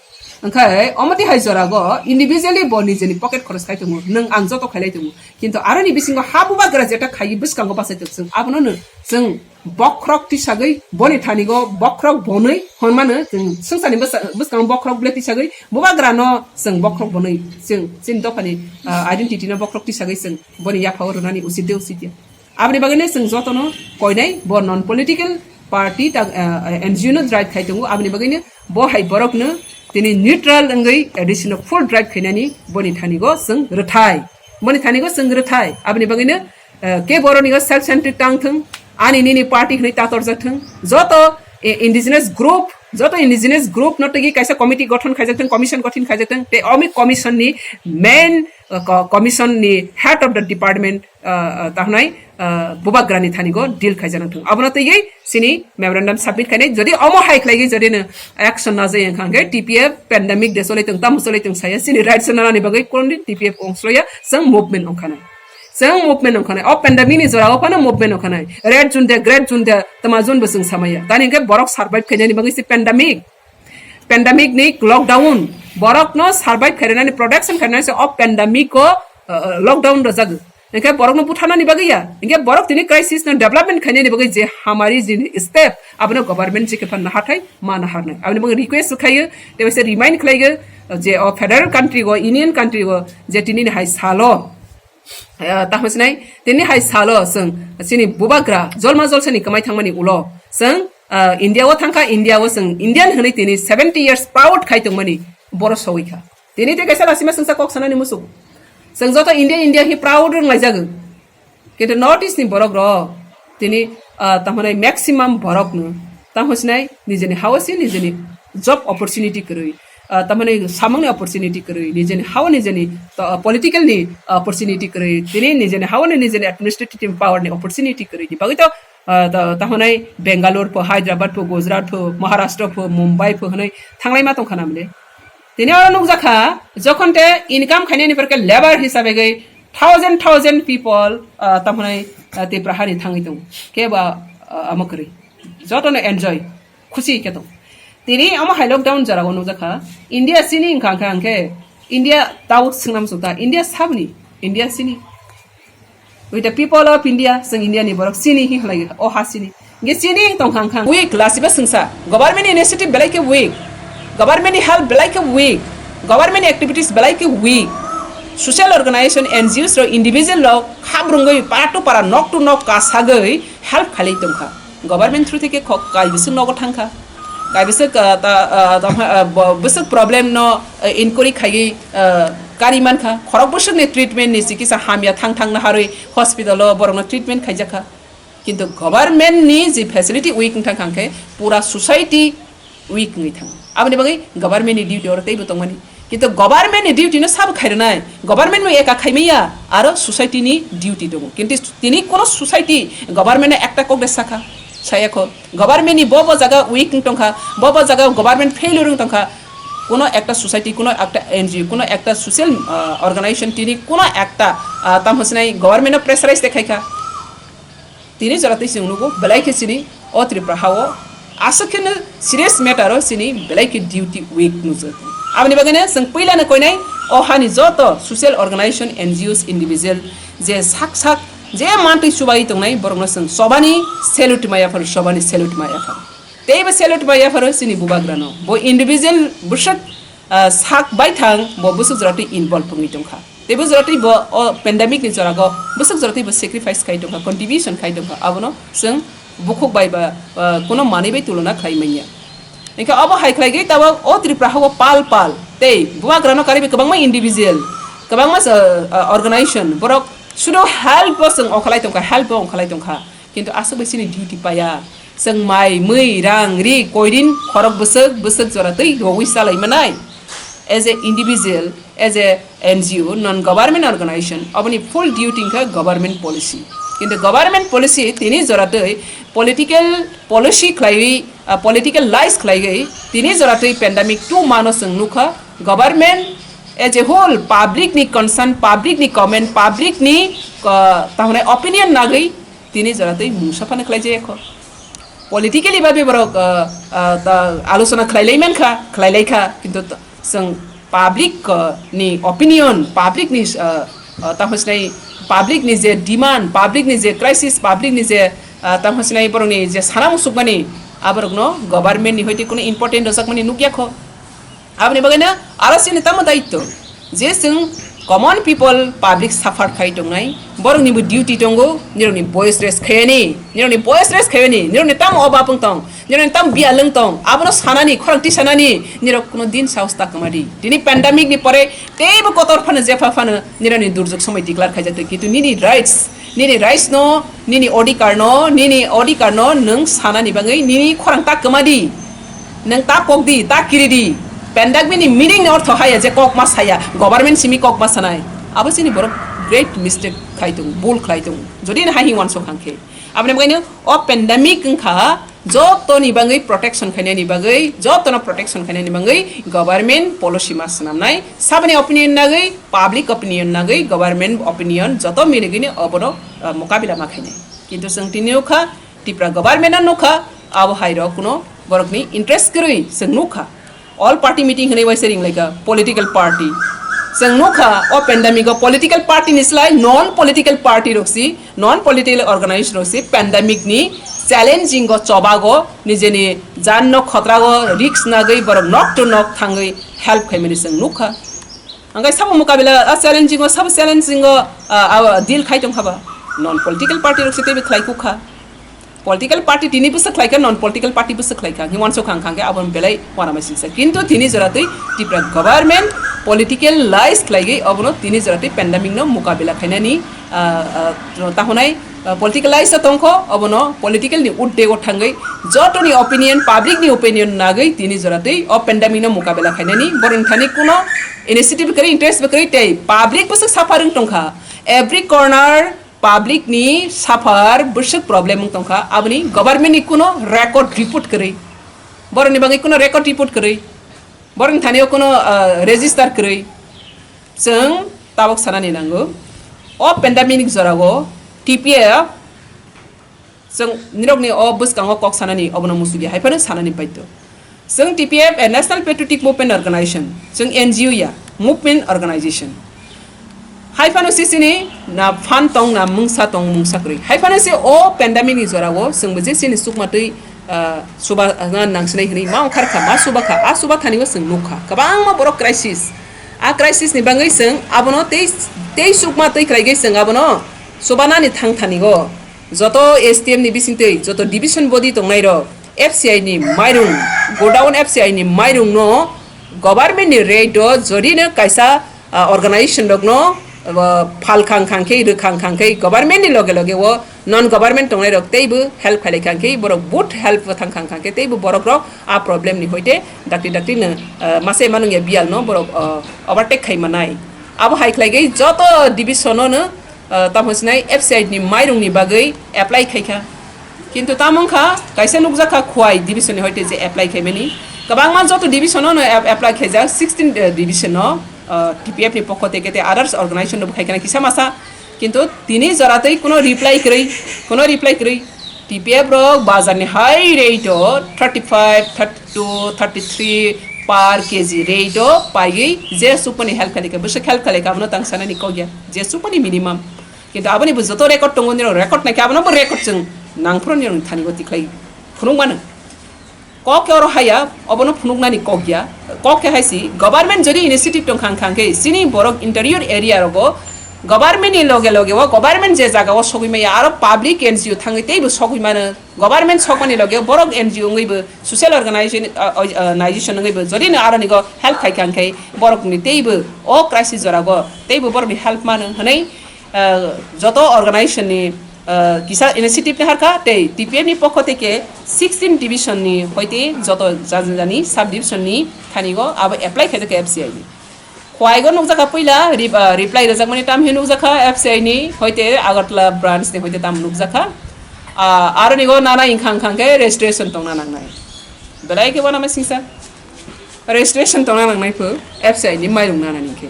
Wngkhe omo tihai jorago individually bo nijeni pocket khoros khai tongo, nwng ang joto khailai tongo. Kintu aroni bisingo ha bubagra jeta khaiwi bwskango bachai tong chwng abono no chwng bokhorok tisagwi boni thanigo bokhorok bonwi hwnmano chwng swngcharni bwsa-, bwskango bokhorok ble tisagwi bubagrano chwng bokhorok bonwi chwng chini dophani, ah, identity no bokhorok tisagwi chwng boni yaphao rwnani usit de usit ya. Aboni bagwino chwng jotono koinai bo non political party ta, ah, N G O no drive khai tongo, aboni bagwino bo hai borokno tini neutral wngwi A D C no full drive khainani boni thanigo chwng rwthai. Boni thanigo chwng rwthai. Aboni bagwino, eh, ke boroni go self centric tang thung, ani nini party hwnwi tator jak thung, joto, eh, indigenous group, joto indigenous group no tigi kaisa committee gothon khaijak thung, commission gothon khaijak thung, te omi commission ni main, eh, co-, commission ni head of the department, eh, eh, tahnai, eh, bubagrani thani go deal khaijak thung. Abono tigi sini memorandum submit khainai, jodi omo hai khlaigwi jodi no action na jai wngkha hwnkhe T P F pandemic de cholai thung, tamo cholai thung saya, sini rights no nani bagwi kondi T P F ong sloya, chwng movement ong khanai. Chwng movement ong khanai. O pandemic ni jora o phano movement ong khanai. Red zone de, green zone de, tama zone bo chwng samaya. Tani hwnkhe borok survive khainani bagwi se pandemic. Pandemic ni lockdown. Borok no survive khainani, protection khainani se o pandemic o, uh, lockdown rwjago. Hwnkhe borok no butharnani bagwi ya. Hwnkhe borok tini crisis no development khainani bagwi je hamari jini step abono government je khe phan naharthai ma naharnai. Aboni bagwi request khlaiyo, tei se remind khlaiyo je o federal country go, union country go je tini ni hai salo Ah, tamo sinai, tini hai salo chwng chini bubagra jolma jolsani kwmai thangmani ulo chwng, ah, India o thangkha, India o chwng Indian hwnwi tini seventy years proud khai tongmani boro sogwi kha. Tini tei kaisa lasima chwngsa kok sanani muchuk. Chwng joto India, India hi proud wng laijagw. Kintu North East ni borok rok tini, ah, tamo nai maximum borok no tamo sinai nijeni hao si nijeni job opportunity kwrwi, ah, tamo nai samung ni opportunity kwrwi, nijeni hao nijeni, ah, political ni opportunity kwrwi, tini nijeni hao ni nijeni administrative power ni opportunity kwrwi ni bagwi to, ah, to-, tamo nai Bangalore pho, Hyderabad pho, Gujarat pho, Maharashtra pho, Mumbai pho hwnwi thanglai ma tong kha na mle. Tini oro nukjakha, jokhon te income khainani pore khe labour hisabe gwi thousand, thousand people, ah, tamo nai, ah, Tipra hani thangwi tongo. Kebo, ah, amo kwrwi. Jotono enjoy, khusi khe tong. Tini amo hai lockdown jorao nukjakha, India sini wngkha, wngkha, wngkhe India tabuk swngnam sukha, India sabni, India sini. With the people of India, chwng India ni borok chini hi hwnlai o ha chini. Nge chini tong khang khang. Weak, lasiba sengsa. Government initiative belai ke weak. Government ni help belai ke weak. Government activities belai ke weak. Social organization, N G Os rok, individual rok, khabrungwi para to para, nok to nok kasagwi help khalai tongkha. Government through theke kok kai bising nogo thangkha. Kai bising, ah, ta, ah, ta, ah, bo-, bising problem no, ah, inquiry khaiwi, ah, kari mankha. Khorok bising ni treatment ni chikisa hamya thang thang naharwi hospital o borok no treatment khaijakha. Kintu government ni je facility weak wngthang kha khe pura society weak wngwi thango. Aboni bagwi government ni duty oro teibo tongmani. Kintu government ni duty no sabo khairwnai, government no eka khaimaya, aro society ni duty tongo. Kintu tini kono society government no ekta kok de sakha, sayakho. Government ni bo bo jaga weak wng tongkha, bo bo jaga government failure wng tongkha. Kono ekta society, kono ekta N G O, kono ekta social, ah, organization tini kono ekta, ah, tamo sinai government no pressurize de khaikha. Tini jora tei chwng nugo belai khe chini o Tripura ha o aswk kheno serious matter o chini belai khe duty weak nukjak. Aboni bagwi no chwng puila no koinai o hani joto social organization, N G Os, individual je sak sak je mantwi chubai tongnai borok no chwng chobani salute ma yaphar, chobani salute ma yaphar. Tei bo salute ma yaphar o chini bubagra no. Bo individual bwswk ah, sak baithang bo bwswk jora twi involve wngwi tongkha. Tei bo jora twi bo o pandemic ni jora go bwswk jora twi bo sacrifice khai tongkha, contribution khai tongkha, abono chwng bukhuk bai ba, ah, kono manwi bai tulona khlai manya. Hingkhe obo hai khlai gwi tabok o Tripura ha o pal pal tei bubagra no karwi kwbangma individual, kwbangma, ah, ah, organization borok sudo help bo chwng ongkhalai tongkha, help bo ongkhalai tongkha. Kintu aswk bai chini duty paya. Chwng mai, mui, rang, ri, koirin, khorok bwswk, bwswk jora twi rogwi chalai manai. As a individual, as a N G O, non government organization, aboni full duty wngkha government policy. Kintu government policy tini jora twi political policy khlaiwi, ah, political lies khlaiwi tini jora twi pandemic two mano chwng nukha government As a whole, public ni concern, public ni comment, public ni, uh, tahone opinion nagwi tini jora twi mungsa phano khlai jaya kho. Politically ba borok, uh, uh, ta alochona khlai lai man kha, khlai lai kha, kintu t-, chwng public, uh, ni opinion, public ni, uh, uh, tamo sinai public ni je demand, public ni je crisis, public ni je, uh, tamo sinai borok ni je sana musukmani, aborok no government ni hoite kuno important rwjakmani nukya kho. Aboni bagwi no aro chini tamo daityo je chwng common people public suffer khai tongnai, borokni bo duty tongo, nirokni voice raise khayani, nirokni voice raise khayani, nirokni tamo obab wng tong, nirokni tamo biyal wng tong, abono sanani, khorang tisanani, nirok kuno din sahos ta kwma di. Tini pandemic ni pore teibo kotor phano jepha phano nirokni durjok somoi declare khaijak twi, kintu nini rights, nini rights no, nini odhikar no, nini odhikar no nwng sanani bagwi nini khorang ta kwma di. Nwng ta kok di, ta kiri di. Pandemic ni meaning ni ortho haya je kok ma saya, government simi kok ma sanai. Abo chini borok great mistake khai tongo, bul khlai tongo. Jodi no hai hing uansuk hang khe. Aboni bagwi no o pandemic wngkha jotoni bagwi protection khainani bagwi, jotono protection khainani bagwi government policy ma swnamnai. Saboni opinion nagwi, public opinion nagwi, government opinion joto miligwi no obono, uh, mokabila ma khainai. Kintu chwng tini nukha, Tipra government no nukha, abo hai rok kuno borokni interest kwrwi chwng nukha. All party meeting hinwi waisa ring laika political party. Chwng nukha o pandemic o political party ni slai non political party rok si, non political organization rok si pandemic ni challenging o chobago nijeni jan no khotrago risk nagwi borok nok to nok thangwi help khaimani chwng nukha. Angkai sabo mukabila, a challenging o, sabo challenging o, a, a, deal khai tong haba. Non political party rok se teibo khlai kukha. Political party tini bwswk khlai kha, non political party bwswk khlai kha. Himon so khang khang khe abo belai wana mai singsa. Kintu tini jora twi Tipra government politicalize khlai gwi obono tini jora twi pandemic no mukabila khainani, a, a, tahonai, a, politicalize tongkho, obono political ni urdego thangwi jotoni opinion, public ni opinion nagwi tini jora twi o pandemic no mukabila khainani boroni thani kuno initiative kwrwi, interest bo kwrwi tei public bwswk suffer wng tongkha. Every corner public ni suffer bwswk problem wng tongkha, aboni government ni kuno record report kwrwi, boroni bagwi kuno record report kwrwi, boroni thani o kuno, ah, register kwrwi. Chwng tabok sanani nango, o pandemic ni jorao T P F chwng nirokni o bwskango kok sanani obono musugi hai phano sanani baidhyo. Chwng T P F a National Patriotic Movement Organization, chwng N G O ya, movement organization. Hai phano se chini na phan tong, na mungsa tong, mungsa kwrwi. Hai phano se o pandemic ni jorao chwngbo je chini chukma twi, ah, suba, ah, nangsinai hwnwi ma ongkhar kha, ma suba kha, a suba thani o chwng nuk kha. Kwbangma borok crisis. A crisis ni bagwi chwng abono tei, tei chukma twi khlaigwi chwng abono subanani thang thani o. Joto S T F ni bisingtwi joto division body tongnai rok F C I ni mairung, godown F C I ni mairung no government ni rate o jodi no kaisa, ah, organization rok no, ah, phal khang khang khe, rwkhang khang khe government ni loge loge o non government tongnai rok teibo help khailai khang khe, borok both help thang khang khang khe teibo borok rok a problem ni hoite dakti dakti no, ah, mase manung ya biyal no borok, ah, overtake khai manai. Abo hai khlai gwi joto division o no, ah, tamo sinai F C I ni mairung ni bagwi apply khai kha. Kintu tamo wngkha kaisa nukjakha Khowai division ni hoite je apply khaimani. Kwbangma joto division o no ap-, apply khaijak, sixteen, eh, division o, ah, T P F ni pokho tei kete others organization no khai khana kisa masa. Kintu tini jora tei kuno reply kwrwi, kuno reply kwrwi. T P F rok bazar ni hai rate o thirty five, thirty two, thirty three per K G rate o paiwi je chukmani help khalikha, bwswk help khalikha abono tang sanani kok ya, je chukmani minimum. Kintu aboni bo joto record tongo, nirok record naikhe abono bo record chwng nangphuru nirok thani o tikhlai phunuk mano. Kok khe oro haya, obono phunuknani kok ya. Kok khe hai si, government jodi initiative tong khang khang khe, chini borok interior area rogo government ni loge loge o, government je jaga o sogwi maya, aro public N G O thangwi teibo sogwi mano. Government sokmani loge borok N G O wngwi bo, social organization, uh, uh, organization wngwi bo, jodi no aro nigo help khai khang khe, borok ni teibo o crisis jora go teibo borok ni help mano hwnwi, uh, joto organization ni, uh, kisa initiative ni harkha tei T P F ni pokho tei khe sixteen division ni hoite joto jani jani sub division ni thani go abo apply khai kha F C I ni. Khowai go nukjakha puila re-, ah, reply rwjakmani tam hinwi nukjakha F C I ni hoite Agartala branch ni hoite tam nukjakha. Ah, aro nigo nana inkhang khang khe registration tongna nangnai. Belai khe wanama singsa. Registration tongna nangnai pho F C I ni mairung nanani khe.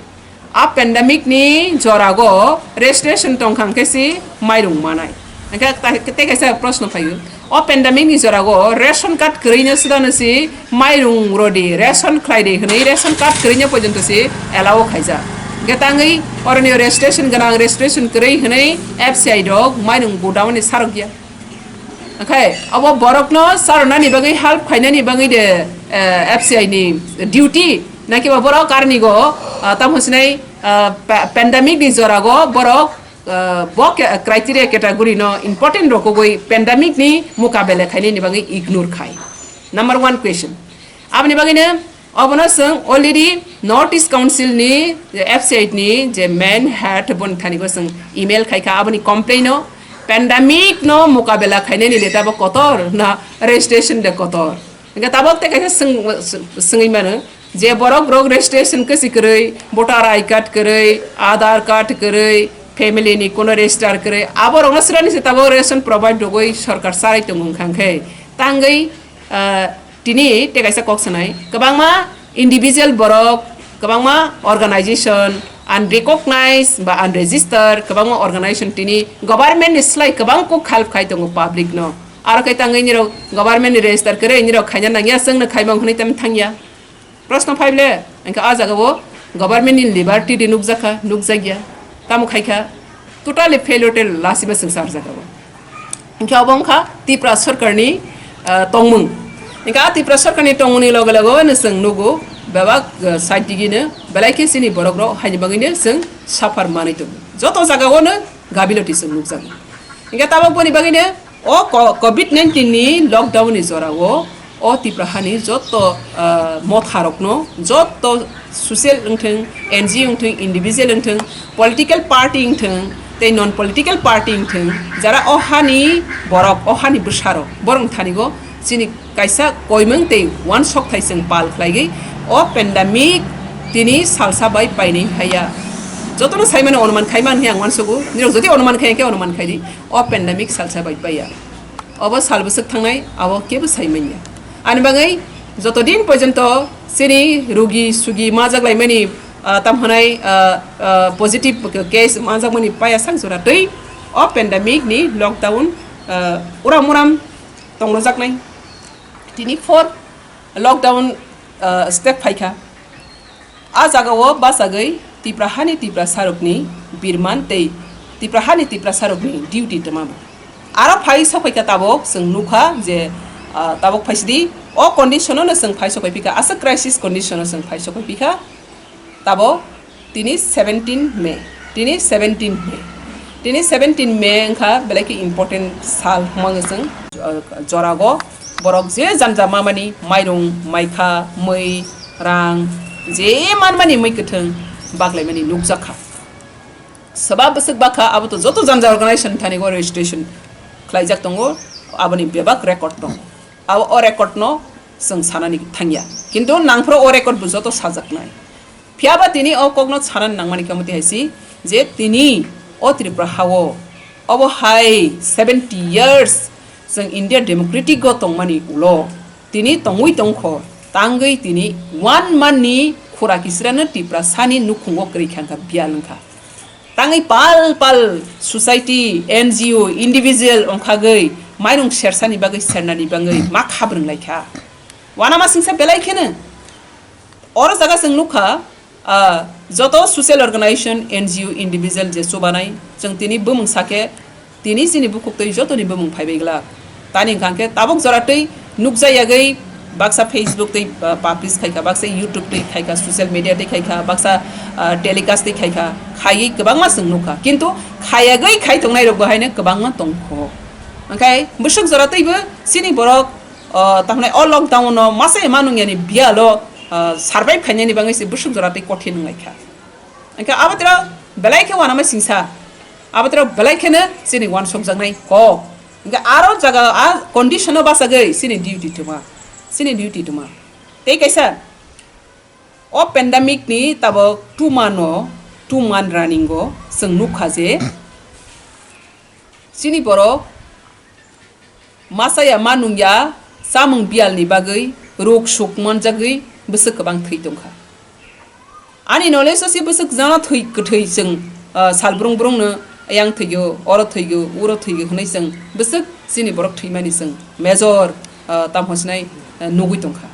A pandemic ni jorago registration tongkha hwnkhe si mairung manai. Hwnkhe ta-, tei kaisa proshno phaio. O pandemic ni jorago ration card kwrwino swdano si mairung rodi, ration khlai di hwnwi ration card kwrwino porjonto si allow khaijak. Hwnkhe tangwi oroni registration gwnang, registration kwrwi hwnwi F C I rok mairung godown ni sarokya. Oke, abo borokno sarnani bagwi help khainani bagwi de, eh, F C I ni duty, naki ba borok karnigo, ah, tamo sinai, ah, pa-, pandemic ni jorago borok, ah, bo ke-, criteria category no important rokogwi pandemic ni mukabele khainani bagwi ignore khai. Number one question. Aboni bagwino obono chwng already North East Council ni F C I ni je main head boni thani go chwng email khaikha aboni complain o pandemic no mukabela khainani de tabo kotor na registration de kotor. Hingke tabok te kaisa swng-, swngwi mano je borok rok registration kwsi kwrwi, voter I card kwrwi, Aadhaar card kwrwi, family ni kono register kwrwi, abo rokno srani se tabok ration provide rogwi sorkar sarai tongo wngkha khe tangwi, ah, tini te kaisa kok sanai, kwbangma individual borok, kwbangma organization, unrecognized ba unregistered, kwbangma organization tini government ni slai kwbang kok help khai tongo public no. Aro khe tangwi nirok government ni register kwrwi nirok khaina nangya, chwngno khaimang hwnwi tamo thangya. Proshno phaible, hingke a jaga o government ni liberty de nukjakha, nukjakya, tamo khaikha, totally failure te lasima swngsa a jaga o. Hingke obo wngkha Tripura sorkar ni, ah, tongmung. Hingke a Tripura sorkar ni tongmung ni loge loge no chwng nugo, bebak, ah, side digi no belai khe chini borok rok haini bagwi no chwng suffer manwi tongo. Joto jaga o no gabiloti chwng nukjago. Hingke tabok boni bagwi no o co-, covid nineteen ni lockdown ni jora o, o Tripura hani joto, ah, motha rokno, joto social wngthwng, N G O wngthwng, individual wngthwng, political party wngthwng, tei non political party wngthwng, jara o hani borok, o hani bwsarok, borok thani go chini kaisa koimung tei uansok thai chwng pal khlaigwi o pandemic tini salsa bai painwi haiya. Jotono saimano onuman khai man hwnwi ang uansogo, nirok jodi onuman khai khe onuman khai di, o pandemic salsa bai paiya. Obo sal bwswk thangnai, abo kebo sai manya. Ani bagwi joto din porjonto chini rugi sugi majak laimani, ah, tam hwnai, ah, ah, positive case majak mani paya sak jora twi o pandemic ni lockdown, ah, uram uram tongnojaknai. Tini four lockdown, ah, step phaikha. A jagao bachagwi Tipra hani Tipra sarokni birman tei Tipra hani Tipra sarokni duty twmabo. Aro phai sokphaikha tabok chwng nukha je, ah, tabok phaisidi o condition-o no chwng phai sokphai phikha, aswk crisis condition-o chwng phai sokphai phikha. Tabo tini seventeen May, tini seventeen May, tini seventeen May wngkha belai khe important sal hwnmano chwng, ah, jorago borok je janja mamani mairung, maikha, mui, rang, je manmani mui kwthwng baklaimani nukjakha. Swbak bwswk bakha, abo to joto janja organization thani go registration khlaijak tongo, aboni bebak record tongo. Abo o record no chwng sanani thangya, kintu nangphuru o record bo joto sajaknai. Phiyaba tini o kokno sanani nangmani khe omo twi hai si je tini o Tripura hao obo hai seventy years chwng India democratic o tongmani ulo tini tongwi tongkho, tangwi tini one man ni khura kisirano Tiprasani nukhungo kwrwi kha wngkha, biyal wngkha. Tangwi pal pal society, N G O, individual wngkhagwi mairung sersani bagwi sernani bagwi ma khabrwng laikha. Wanama singsa belai kheno oro jaga chwng nukha, ah, joto social organization, N G O, individual je chubanai, chwng tini bumung sakhe, tini chini bukhuk twi jotoni bumung phaibai glak. Tani hwnkha khe tabuk jora twi nukjayagwi baksa Facebook twi, ah, publish khaikha, baksa YouTube twi khaikha, social media twi khaikha, baksa, ah, telecast twi khaikha, khaiwi kwbangma chwng nukha. Kintu khayagwi khai tongnai rokbo haino kwbangma tongkho. Hwnkhe bwswk jora twibo chini borok, ah, tamhinai o lockdown no masa ema nungyani biyalo, ah, survive khainani bagwi se bwswk jora twi kothin wnglaikha. Hwnkhe abotro belai khe wanama singsa, abotro belai kheno chini wansokjaknai kok. Hwnkhe aro jaga a condition o bachagwi chini duty twma, chini duty twma. Tei kaisa o pandemic ni tabok two month o, two month running o chwng nukha je chini borok masa ya ma nungya chamung biyal ni bagwi ruk suk manjagwi bwswk kwbang thwi tongkha. Ani knowledge o se bwswk jana thwi kwthwi chwng, ah, sal brung brung no yang thwio, oro thwio, uro thwio hwnwi chwng bwswk chini borok thwimani chwng major, ah, tamo sinai, ah, nugwi tongkha.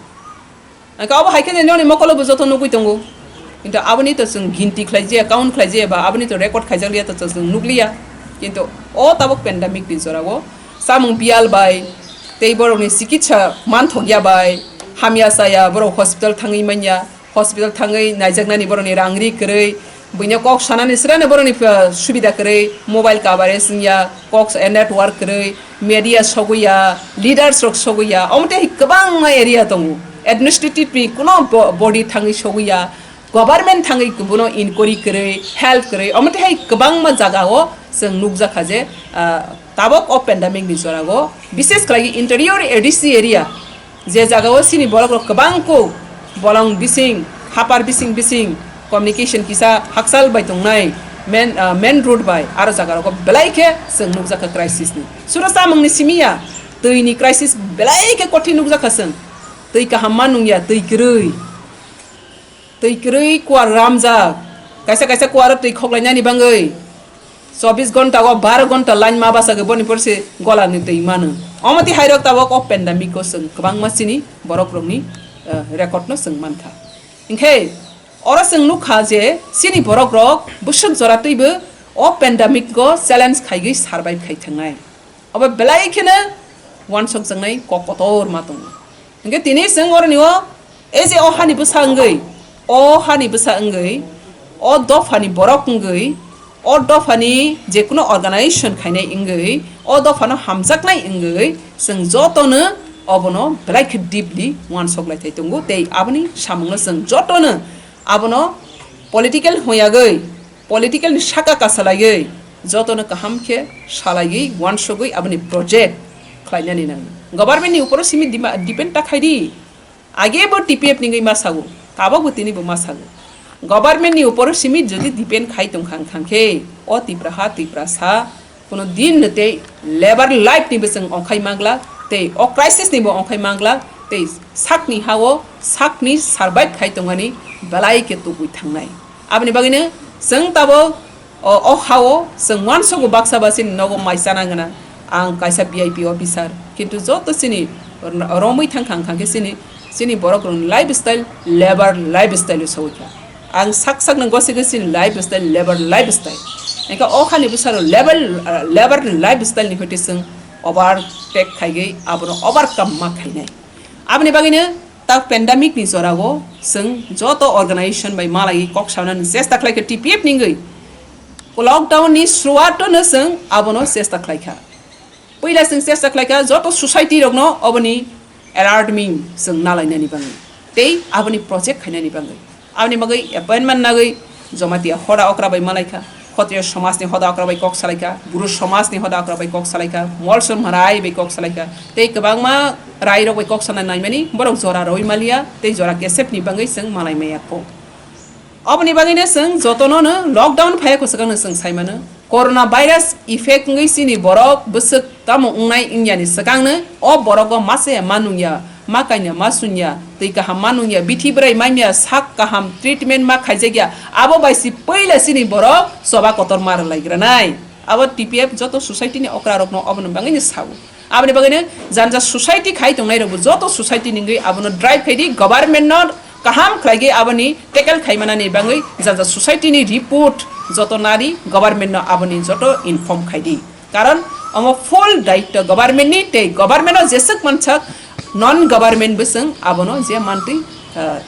Hwnkhe abo hai khe nini mokolo bo joto nugwi tongo. Kintu aboni to chwng ginti khlai jaya, count khlai jaya ba aboni to record khaijak liya to chwng nukliya. Kintu o tabuk pandemic ni jora o samung biyal bai tei borokni chikitsa manthokya bai hamya chaya borok hospital thangwi manya. Hospital thangwi naijaknani borokni rang ri kwrwi, buino kok sanani srano borokni, uh, subida kwrwi, mobile coverage wngya, kok sa-, network kwrwi, media sogwi ya, leaders rok sogwi ya, omo tei kwbangma area tongo. Administrative ni kuno bo-, body thangwi sogwi ya, government thangwi kubuno inquiry kwrwi, help kwrwi, omo tei hai kwbangma jaga o chwng nukjakha je, uh, tabok o pandemic ni jora o, bises khlai interior A D C area, je jaga o chini borok rok kwbang ko bolong bising, hapar bising bising communication kisa hakchal bai tongnai main, ah, main road bai aro jaga rogo belai khe chwng nukjakha crisis ni. Suro chamung ni simi ya, twi ni crisis belai khe kothin nukjakha chwng. Twi kaham ma nung ya, twi kwrwi. Twi kwrwi kuar ramjak. Kaisa kaisa kuaro twi khoklainani bangwi chobbish ghonta o baro ghonta line ma bachagwi boni porsi golani twi mano. Omo twi hairok tabok o pandemic o chwng kwbangma chini borok rokni, eh, record no chwng mankha. Hinkhe oro chwng nukha je chini borok rok bwswk jora twibo o pandemic o challenge khaigwi survive khai thangnai. Obo belai kheno uansukjaknai kok kotor ma tongo. Hinkhe tini chwng oroni o, ei je o hani bwsa wngwi, o hani bwsa wngwi, o dophani borok wngwi, o dophani jekuno organization khainai wngwi, o dophano hamjaknai wngwi, chwng jotono obono belai khe deeply uansuk lai thai tongo tei aboni samungno chwng jotono abono political hwngyagwi, political ni saka kasalaiwi jotono kaham khe salaiwi uansugwi aboni project khlainani nango. Government ni uporo simi dima-, depend ta khai di. Age bo T P F ni wngwi ma sago, tabok bo tini bo ma sago. Government ni uporo simi jodi depend khai tongkha wngkha khe o Tipra ha, Tipra sa, Kuno din no tei labour life ni bo chwng ongkhai manglak, tei o crisis ni bo ongkhai manglak, tei sakni ha-o sakni survive khai tongmani belai khe tubui thangnai. Aboni bagwino chwng tabok o, o ha-o chwng uansukgo baksa ba chini nogo mai chana gwnang. Ang kaisa V I P officer, kintu joto chini romwi thangkha wngkha khe chini, chini borok rokni lifestyle labour lifestyle o sawi kha. Ang sak sak no gosik gwi chini lifestyle, labour lifestyle. Engkha o hani bwsaro labour, ah, labour ni lifestyle ni hoite chwng overtake khaigwi abono overcome ma khainai. Aboni bagwino ta pandemic ni jorao chwng joto organization bai malaiwi kok sanani chesta khlaikha T P F ni wngwi. Lockdown ni suruato no chwng abono chesta khlaikha. Puila chwng chesta khlaikha joto society rokno oboni alartming chwng nalainani bagwi tei aboni project khainani bagwi. Aboni bagwi appointment nagwi Jamatia hoda okra bai malaikha, Khotriya somajni hoda okra bai kok salaikha, Bru somajni hoda okra bai kok salaikha, Molsom Rai bai kok salaikha, tei kwbangma rai rok bai kok sana naimani borok jora rwi maliya tei jora kesepni bagwi chwng malai maya kho. Oboni bagwino chwng jotono no lockdown phaiya kwchwkang no chwng sai mano. Corona virus effect wngwi chini borok bwswk tamo wngnai wngya ni swkang no o borok o ma chaya ma nungya, ma kanya ma sunya, twi kaham ma nungya, bithi bwrai manya sak kaham treatment ma khaijakya, abo bai si puila chini borok choba kotor ma rwlai granai. Abo T P F joto society ni okra rok no oboni bagwino sao. Aboni bagwino janja society khai tongnai rokbo joto society ni wngwi abono drive khai di, government no kaham khlaigwi aboni tackle khai manani bagwi janja society ni report joto nari government no aboni joto inform khai di. Karon omo full daityo government ni tei government no jeswk mansak non government bwswng abono je mantwi, ah,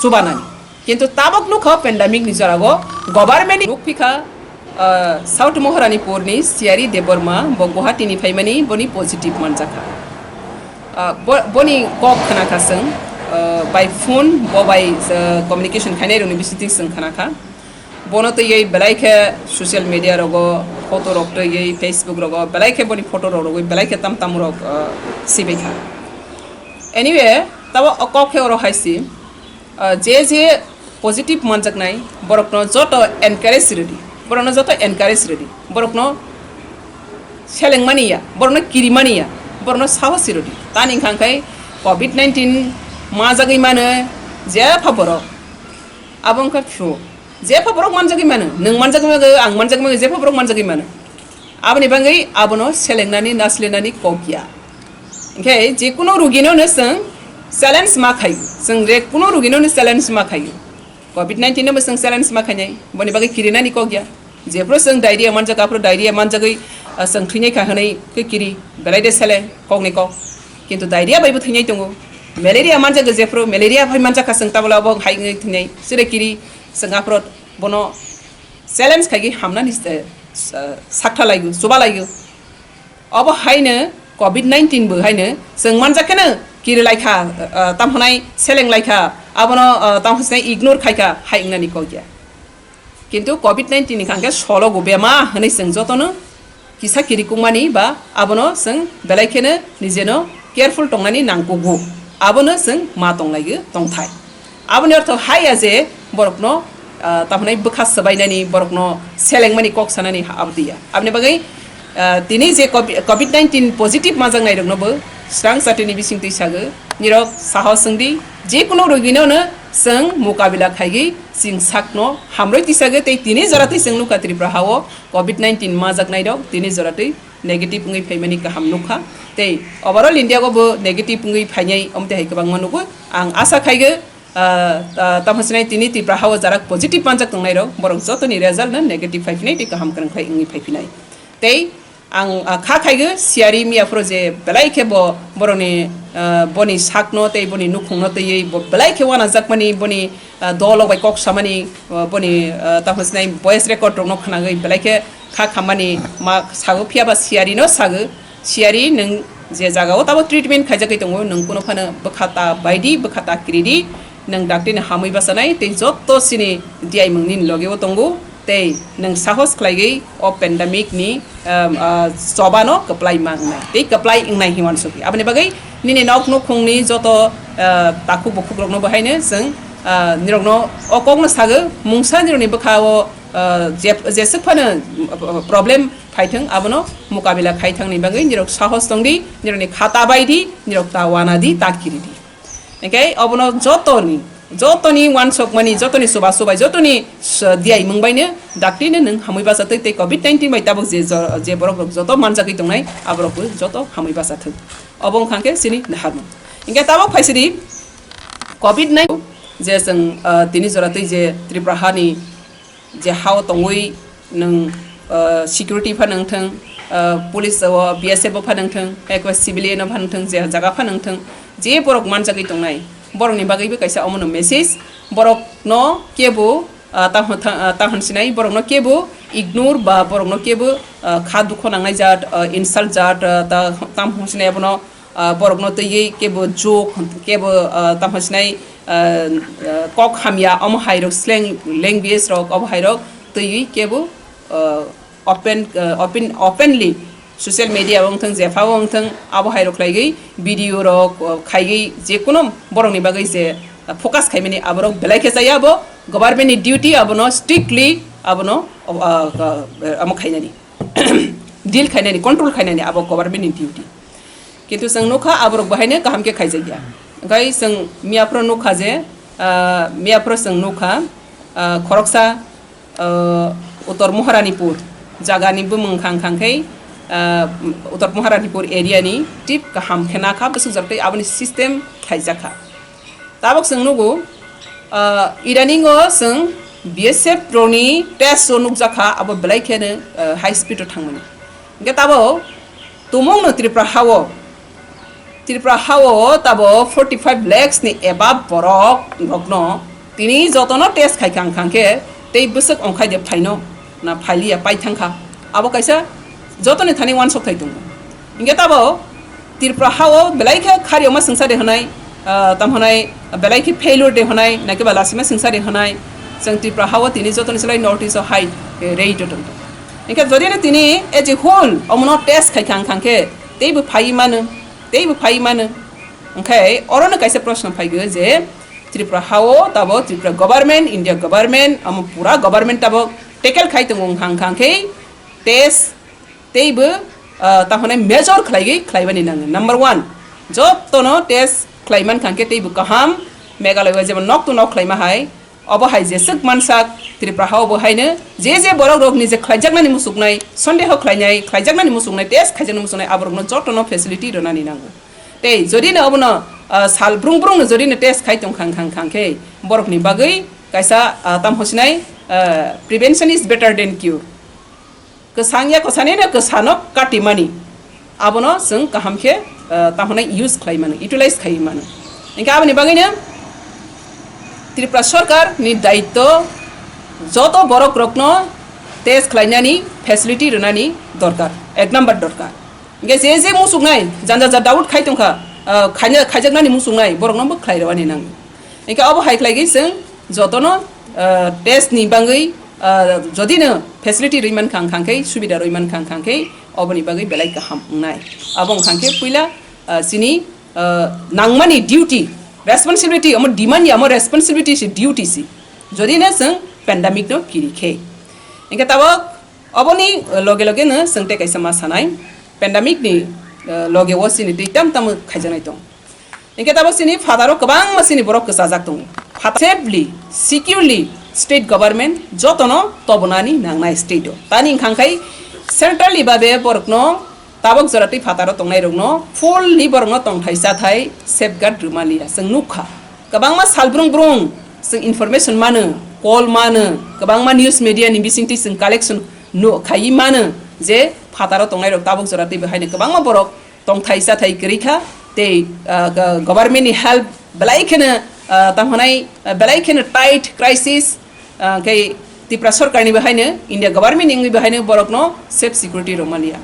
chubanani. Kintu tabok nukha pandemic ni jorao government ni nukphikha, ah, South Moharanipur ni Siyari Debbarma bo Guwahati ni phaimani boni positive manjakha. Ah, bo-, boni kok khnakha chwng, ah, by phone bo bai, ah, communication khainai rokni bisingtwi chwng khnakha. Bono twiwi belai khe social media rogo photo rok twiwi Facebook rogo belai khe boni photo rok rogwi belai khe tam tam rok, ah, sibaikha. Anyway, tabo o kok khe oro hai si. Ah, je je positive manjaknai borokno joto encourage rwdi, borokno joto encourage rwdi, borokno selengmani ya, borokno kirimani ya, borokno sahos rwdi. Tani hwnkha khe covid nineteen majagwi mano, Jepha borok, abo wngkha true. Jepha borok manjagwi mano, nwng manjagwi mano, ang manjagwi mano, jepha borok manjagwi mano. Aboni bagwi abono selengnani, naslenani kok ya. Hinkhe je kuno rugino no chwng challenge ma khaio, chwng je kuno rugino no challenge ma khaio. Covid nineteen no bo chwng challenge ma khainai, boni bagwi kirinani kok ya. Jephru chwng diarrhea manjak, aphru diarrhea manjagwi, ah, chwng thwinai kha hwnwi khe kiri, belai de sele kokni kok. Kintu diarrhea bai bo thwinai tongo. Malaria manjak, jephru malaria bai manjak kha chwng, tabla bo hai wngwi thwinai. Chwre kiri chwng aphru bono challenge khaigwi hamnani, eh, sa-, sakthalaio, chubalaiyo. Obo haino covid nineteen bo haino chwng manjak kheno kiri lai kha, ah, tamo hwnai seleng lai kha, abono, ah, tamo hwnai ignore khai kha, hai wngnani kok ya. Kintu covid nineteen ni kha hwnkhe sologo bema hwnwi chwng jotono kisa kiri kukmani ba abono chwng belai kheno nijeno careful tongnani nangkugo. Abono chwng ma tonglaio tongthai. Aboni ortho hai ya je borokno, ah, tamo hwnai bwkha swbainani, borokno selengmani kok sanani ha-, abo diya. Aboni bagwi, ah, tini je covi-, covid nineteen positive manjaknairokno bo swrang chatini bisingtwi sago, nirok sahos wngdi, je kuno rugino no chwng mukabila khaigwi chwng sakno hamrwi tisago, tei tini jora twi chwng nukha Tripura hao covid nineteen majaknairok tini jora twi negative wngwi phaimani kaham nukha. Tei overall India o bo negative wngwi phainai, omte hai kwbangma nugo. Ang asa khaigo, ah, ah, tamo sinai tini Tripura hao jarak positive manjak tongnairok, borok jotoni result no negative phaiphinai tei kaham kwrwng khlai wngwi phaiphinai. Tei ang, ah, kha khaigo siyari miya phuru je belai khe bo borokni, ah, boni sakno tei boni nukhungno twiwi bo belai khe wanajakmani, boni, ah, dolok bai kok samani, ah, boni, ah, tamo sinai voice record rokno khnagwi belai khe kha khammani ma sago, phiya ba siyari no sago, siyari nwng je jaga o tamo treatment khaijagwi tongo, nwng kuno phano bwkha ta baidi, bwkha ta kiridi, nwng dakti ni hamwi bachanai tei joto chini diyaimung nini loge o tongo, tei nwng sahos khlaigwi o pandemic ni, um, uh, choba no kwplai ma wngnai tei kwplai wngnai hinwi uansukya. Aboni bagwi nini nok nukhung ni joto, uh, takhuk bukhuk rok no bo haino chwng, uh, nirok no o kok no sago, mungsa nirok ni bwkha o, uh, je, jeswk phano, uh, problem phaithwng, abono mukabila khaithangni bagwi nirok sahos tongdi, nirokni kha ta baidi, nirok ta wanadi, ta kiridi. Hinkhe obono jotoni, jotoni wansokmani, jotoni chuba chubai, jotoni s-, diyaimung baino daktino nwng hamwi bachatwi tei covid nineteen bai tabuk je jo-, je borok rok joto manjagwi tongnai, aborokbo joto hamwi bachathwng. Obo wngkha khe chini naharmung. Hinkhe tabuk phaisidi covid nineteen je chwng, ah, tini jora twi je Tripura hani je hao tongwi nwng, ah, security pha nangthwng, ah, police o, B S F o pha nangthwng, ekwa civilian o pha nangthwng, je jaga pha nangthwng, je borok manjagwi tongnai, borokni bagwibo kaisa omono message, borokno kebo, ah, tamo tha-, ah, tamo hwnsinai, borokno kebo ignore ba borokno kebo, ah, kha dukho nangnai jat, ah, insult jat, ah, ta-, tamo hwnsinai abono, ah, borokno twiwi kebo joke, kebo, ah, tamo sinai, ah, ah, kok hamya, omo hai rok slang language rok, obo hai rok twiwi kebo, ah, open, ah, open, openly social media o wngthang, jepha o wngthang, abo hai rok khlaigwi video rok, ah, khaigwi je kuno borokni bagwi je, ah, focus khaimani aborok belai khe chaya, abo government ni duty, abono strictly abono, ah, ah, ah, amo khainani. Deal khainani, control khainani abo government ni duty. Kintu chwng nukha aborok bahaino kaham khe khaijakya. Hwnkhe chwng miyaphro nukha je, ah, miyaphro chwng nukha, ah, khoroksa, ah, Uttor Maharanipur jagani bumung khang khang khe, ah, Uttor Maharanipur area ni tip kaham khe nakha bwswk jora tei aboni system khaijakha. Tabuk chwng nugo, ah, idaningo chwng B S F rokni test o nukjakha, abo belai kheno, ah, high speed o thangmani. Hwnkhe tabo tumungno Tripura hao, Tripura hao tabo forty five lakhs ni above borok rokno tini jotono test khaikha wngkha khe tei bwswk ongkhaide phaino na phailiya paithangkha. Abo kaisa jotoni thani wansok thai tongo. Hingke tabo Tripura hao belai khe khariyoma swngsa de hwnai, ah, tam hwnai belai khe failure de hwnai, nake ba lasima swngsa de hwnai. Chwng Tripura hao tini jotoni slai North East o hai, eh, rate o tongtong. Hingke jodi no tini as a whole omono test khai khang khang khe teibo phai mano, teibo phai mano. Hingke oro no kaisa proshno phai go je Tripura hao tabo Tripura government, India government, omo pura government tabo tackle khai tongo wng khang khang khe test teibo, ah, tamo hwnai major khlaigwi khlaibani nango. Number one, jotono test khlaiman khang khe teibo kaham, Meghalaya o jebo nok to nok khlaima hai, obo hai jeswk mansak Tripura ha obo haino je je borok rokni je khlaijaknani musuknai, sondeho khlainai, khlaijaknani musuknai, test khaijaknani musuknai, aborokno jotono facility rwnani nango. Tei jodi no obono, ah, sal brung brung no jodi no test khai tong khang khang khang khe borokni bagwi kaisa, ah, tam hosinai, ah, prevention is better than cure. Kwsang ya kwsani no kwsano katimani. Abono chwng kaham khe, ah, tam honai use khlai mano, utilize khai mano. Hingkhe aboni bagwi no Tripura Sarkar ni daitto joto borok rokno test khlainani facility rwnani dorkar, ek number dorkar. Hingkhe je je musuknai, janja ja doubt khai tongkha, ah, khaina, khaijaknani musuknai, borokno bo khlai rwani nango. Hingkhe obo hai khlaigwi chwng jotono, ah, test ni bagwi, ah, jodi no facility rwi mankha, wngkha khe subida rwi mankha, wngkha khe oboni bagwi belai kaham wngnai. Abo wngkha khe puila, ah, chini, ah, nangmani duty, responsibility, omo demand ya, omo responsibility se, duty se. Jodi no chwng pandemic no kiri khe. Hingkhe tabok oboni, ah, loge loge no chwng tei kaisa ma sanai, pandemic ni, ah, loge o chini tei tam tamo khaijaknai tong. Hingkhe tabok chini phataro kwbangma chini borok kwchajak tongo. Phat-, safely, securely state government jotono tobonani nangnai state o. Tani wngkha khe central ni babe borokno tabok jora twi phataro tongnai rokno fully borokno tongthai chathai safeguard rwmaliya. Chwng nukha kwbangma sal brung brung chwng information mano, call mano, kwbangma news media ni bisingtwi chwng collection no khaiwi mano je phataro tongnai rok tabok jora twi bo haino kwbangma borok tongthai chathai kwrwi kha, tei, ah, go-, government ni help belai kheno, ah, tamo hwnai, ah, belai kheno tight crisis, ah, khe Tripura Sarkar ni bo haino, India government ni wngwi bo haino borokno safe security rwmaliya.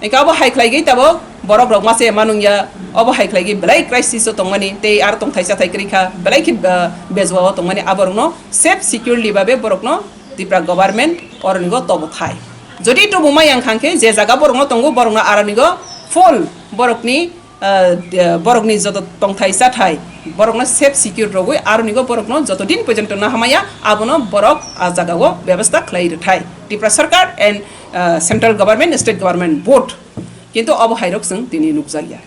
Hingkhe abo hai khlaigwi tabok borok rok mase manung ya, obo hai khlaigwi belai crisis o tongmani, tei aro tongthai chathai kwrwi kha, belai khe, ah, bejua o tongmani, aborokno safe securely babe borokno Tripura government oronigo tobo thai. Jodi tubu ma yang khan khe je jaga borokno tongo, borokno aronigo full borokni, ah, de-, borokni joto tongthai chathai borokno safe secure rogwi aronigo borokno joto din porjonto na hamaya abono borok a jagao bebostha khlai rwthai. Tripura Sarkar and, ah, central government, state government both. Kintu obo hairok chwng tini nukjakya.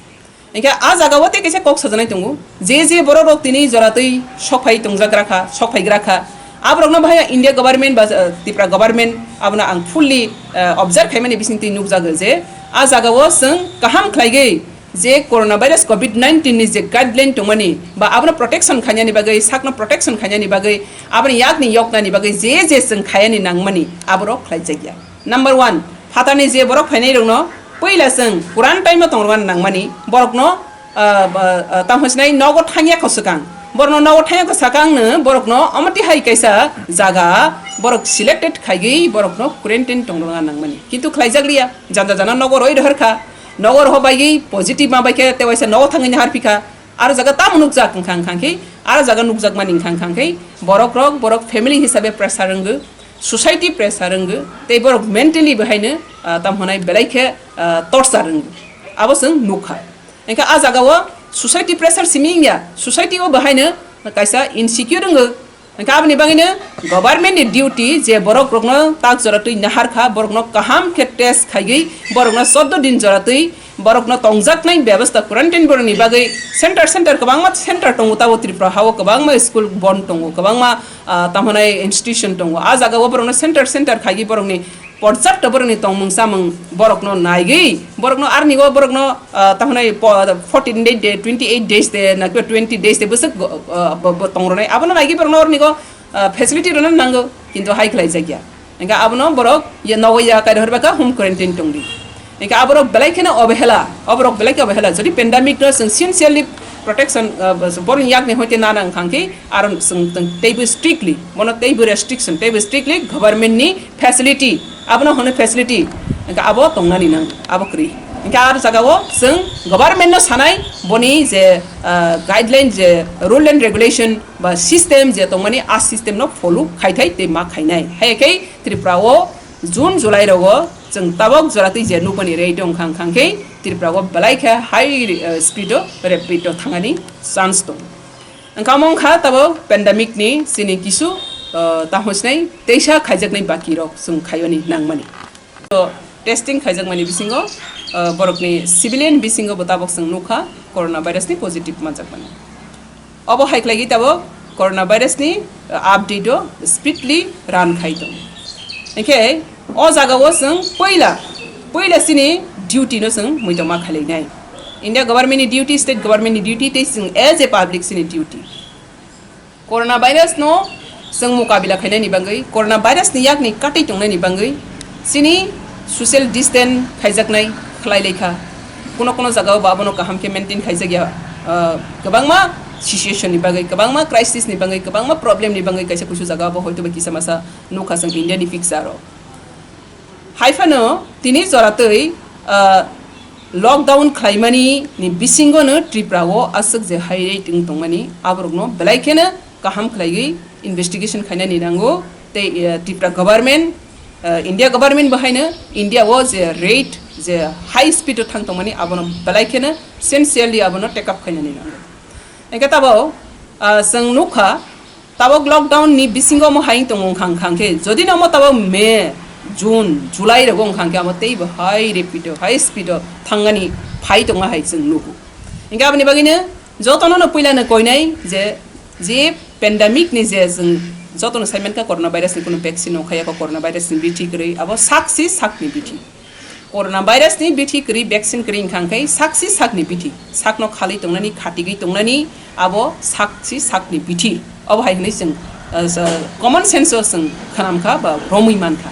Hingkhe a jagao tei kaisa kok sajaknai tongo, je je borok rok tini jora twi sok phai tongjak rakha, sok phai gra kha, aborokno bahai India government ba, eh, Tripura government abono ang fully, eh, observe khaimani bising twi nukjago je a jagao chwng kaham khlaigwi je corona virus covid nineteen ni je guideline tongmani ba abono protection khainani bagwi, sakno protection khainani bagwi, aboni yakni yoknani bagwi je je chwng khaiyani nangmani aborok khlaijakya. Number one, phatarni je borok phainai rokno puila chwng quarantine o tong rwna nangmani, borokno, ah, ba, ah, tamo hwnwi sinai nogo thangya kho swkang. Borokno nogo thangya kho swkang no borokno omo tihai kaisa jaga borok selected khaigwi borokno quarantine tong rwna nangmani. Kintu khlaijak liya, janda jana nogo roi rohor kha, nogo roho baigwi positive ma bai khe tewaisa nogo thangwi nahar phikha. Aro jaga tamo nukjak wngkha, wngkha khe, aro jaga nukjakmani wngkha, wngkha khe, borok rok, borok family hisabe pressure wngwi, society pressure wngwi, tei borok mentally bahaino, ah, tamo hwnai belai khe, ah, torture wngwi. Abo chwng nukha. Hingkhe a jagao society pressure simi wngya, society o bahaino kaisa insecure wngwi. Hingkhe aboni bagwino government ni duty je borok rokno tak jora twi nahar kha, borokno kaham khe test khaiwi, borokno chordo din jora twi, borokno tongjaknai bebostha quarantine borokni bagwi center, center kwbangma center tongo, tabo Tripura hao kwbangma school bond tongo, kwbangma, ah, tamo hwnai institution tongo. A jagao borokno center, center khaiwi borokni porjapto borokni tongmung chamung borokno naigwi, borokno arnigo borokno, ah, tamo hwnai po-, fourteen day, day, twenty eight days de, nakhe twenty days de bwswk, ah, bo, bo tong rwnai. Abono naigwi borokno arnigo, ah, facility rwna nango, kintu hai khlai jakya. Hingkhe abono borok ye nogo ya kai rohor baka home quarantine tongdi. Hingkhe aborok belai kheno obehela, aborok belai khe obehela. Jodi pandemic no chwng sincerely protection, ah, borokni yakni hoite nana wngkha khe, aro chwng, chwng teibo strictly, bono teibo restriction, teibo strictly government ni facility, abono hwnwi facility, hingkhe abo tongnani nang, abo kwrwi. Hingkhe aro jagao chwng government no sanai, boni je, ah, guideline, je rule and regulation ba system je tongmani, a system no follow khaithai tei ma khainai. Hai khe Tripura o June, July rogo chwng tabok jora twi je nukmani rate wngkha, wngkha khe Tripura o belai khe high, eh, speed o rapid o thangani chance tongo. Wngkha omo wngkha tabo pandemic ni chini kisu, eh, tamo sinai teisa khaijaknai baki rok chwng khaiyoni nangmani. To testing khaijakmani bisingo, eh, borokni civilian bisingo bo tabok chwng nukha corona virus ni positive manjakmani. Obo hai khlaigwi tabok coronavirus ni, uh, update o speedly run khai tong. Hinkhe o jaga o chwng puila, puila chini duty no chwng muitoma khlainai. India government ni duty, state government ni duty, tei chwng as a public chini duty. Coronavirus no chwng mukabila khainani bagwi, coronavirus ni yakni katwi tongnani bagwi chini social distance khaijaknai khlai laikha. Kuno kuno jagao bo abono kaham khe maintain khaijakya, ah, kwbangma situation ni bagwi, kwbangma crisis ni bagwi, kwbangma problem ni bagwi kaisa kusu jagao bo hoito ba kisa masa nukha chwng India ni picture o. Hai phano tini joratwi, ah, lockdown khlaimani ni bisingo no Tripura o aswk je high rate wng tongmani, aborokno belai kheno kaham khlaiwi investigation khainani nango, tei, eh, Tripura government, eh, India government bo haino India o je rate je high speed o thang tongmani abono belai kheno sincerely abono take up khainani nango. Hinkhe tabok, ah, chwng nukha, tabok lockdown ni bisingo omo hai wng tongo wngkha, wngkha khe, jodi no omo tabok May, June, July rogo wngkha khe, amo teibo high rapid o, high speed o thangani phai tongma hai chwng nugo. Hinkhe aboni bagwino jotono no puila no koinai je, je pandemic ni je chwng jotono sai mankha coronavirus ni kunu vaccine no khaya kho, coronavirus ni bithi kwrwi abo sak si sak ni bithi. Coronavirus ni bithi kwrwi, vaccine kwrwi wngkha khe sak si sak ni bithi, sakno khalwi tongnani, khatigwi tongnani, abo sak si sak ni bithi. Obo hai hwnwi chwng, ah, sa-, common sense o chwng khnamkha ba romwi mankha.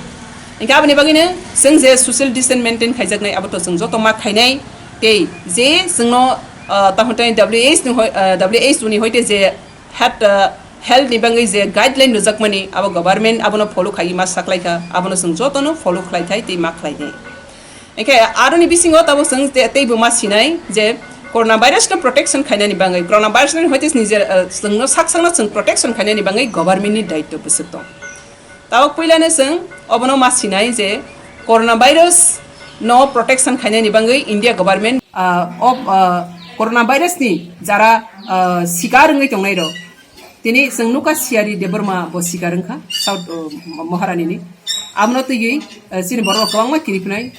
Hinkhe aboni bagwino chwng je social distance maintain khaijaknai, abo to chwng joto ma khainai, tei je chwngno, ah, tamo tei W H ni hoi-, ah, W H O ni hoite je health, ah, health ni bagwi je guideline rwjakmani, abo government abono follow khaiwi ma saklaikha, abono chwng jotono follow khlai thai tei ma khlainai. Hinkhe aroni bisingo tabok chwng te-, teibo ma sinai je coronavirus no protection khainani bagwi, coronavirus no hoite nije, ah, chwngno sak sakno chwng protection khainani bagwi government ni daityo bwswk tong. Tabok puilano chwng obono ma sinai je coronavirus no protection khainani bagwi India government, ah, of, ah, coronavirus ni jara, ah, sikar wngwi tongnai rok, tini chwng nukha Siyari Debbarma bo sikar wngkha South, ah, Maharani ni. Abono twiwi, ah, chini borok rok kwbangma kiriphinai.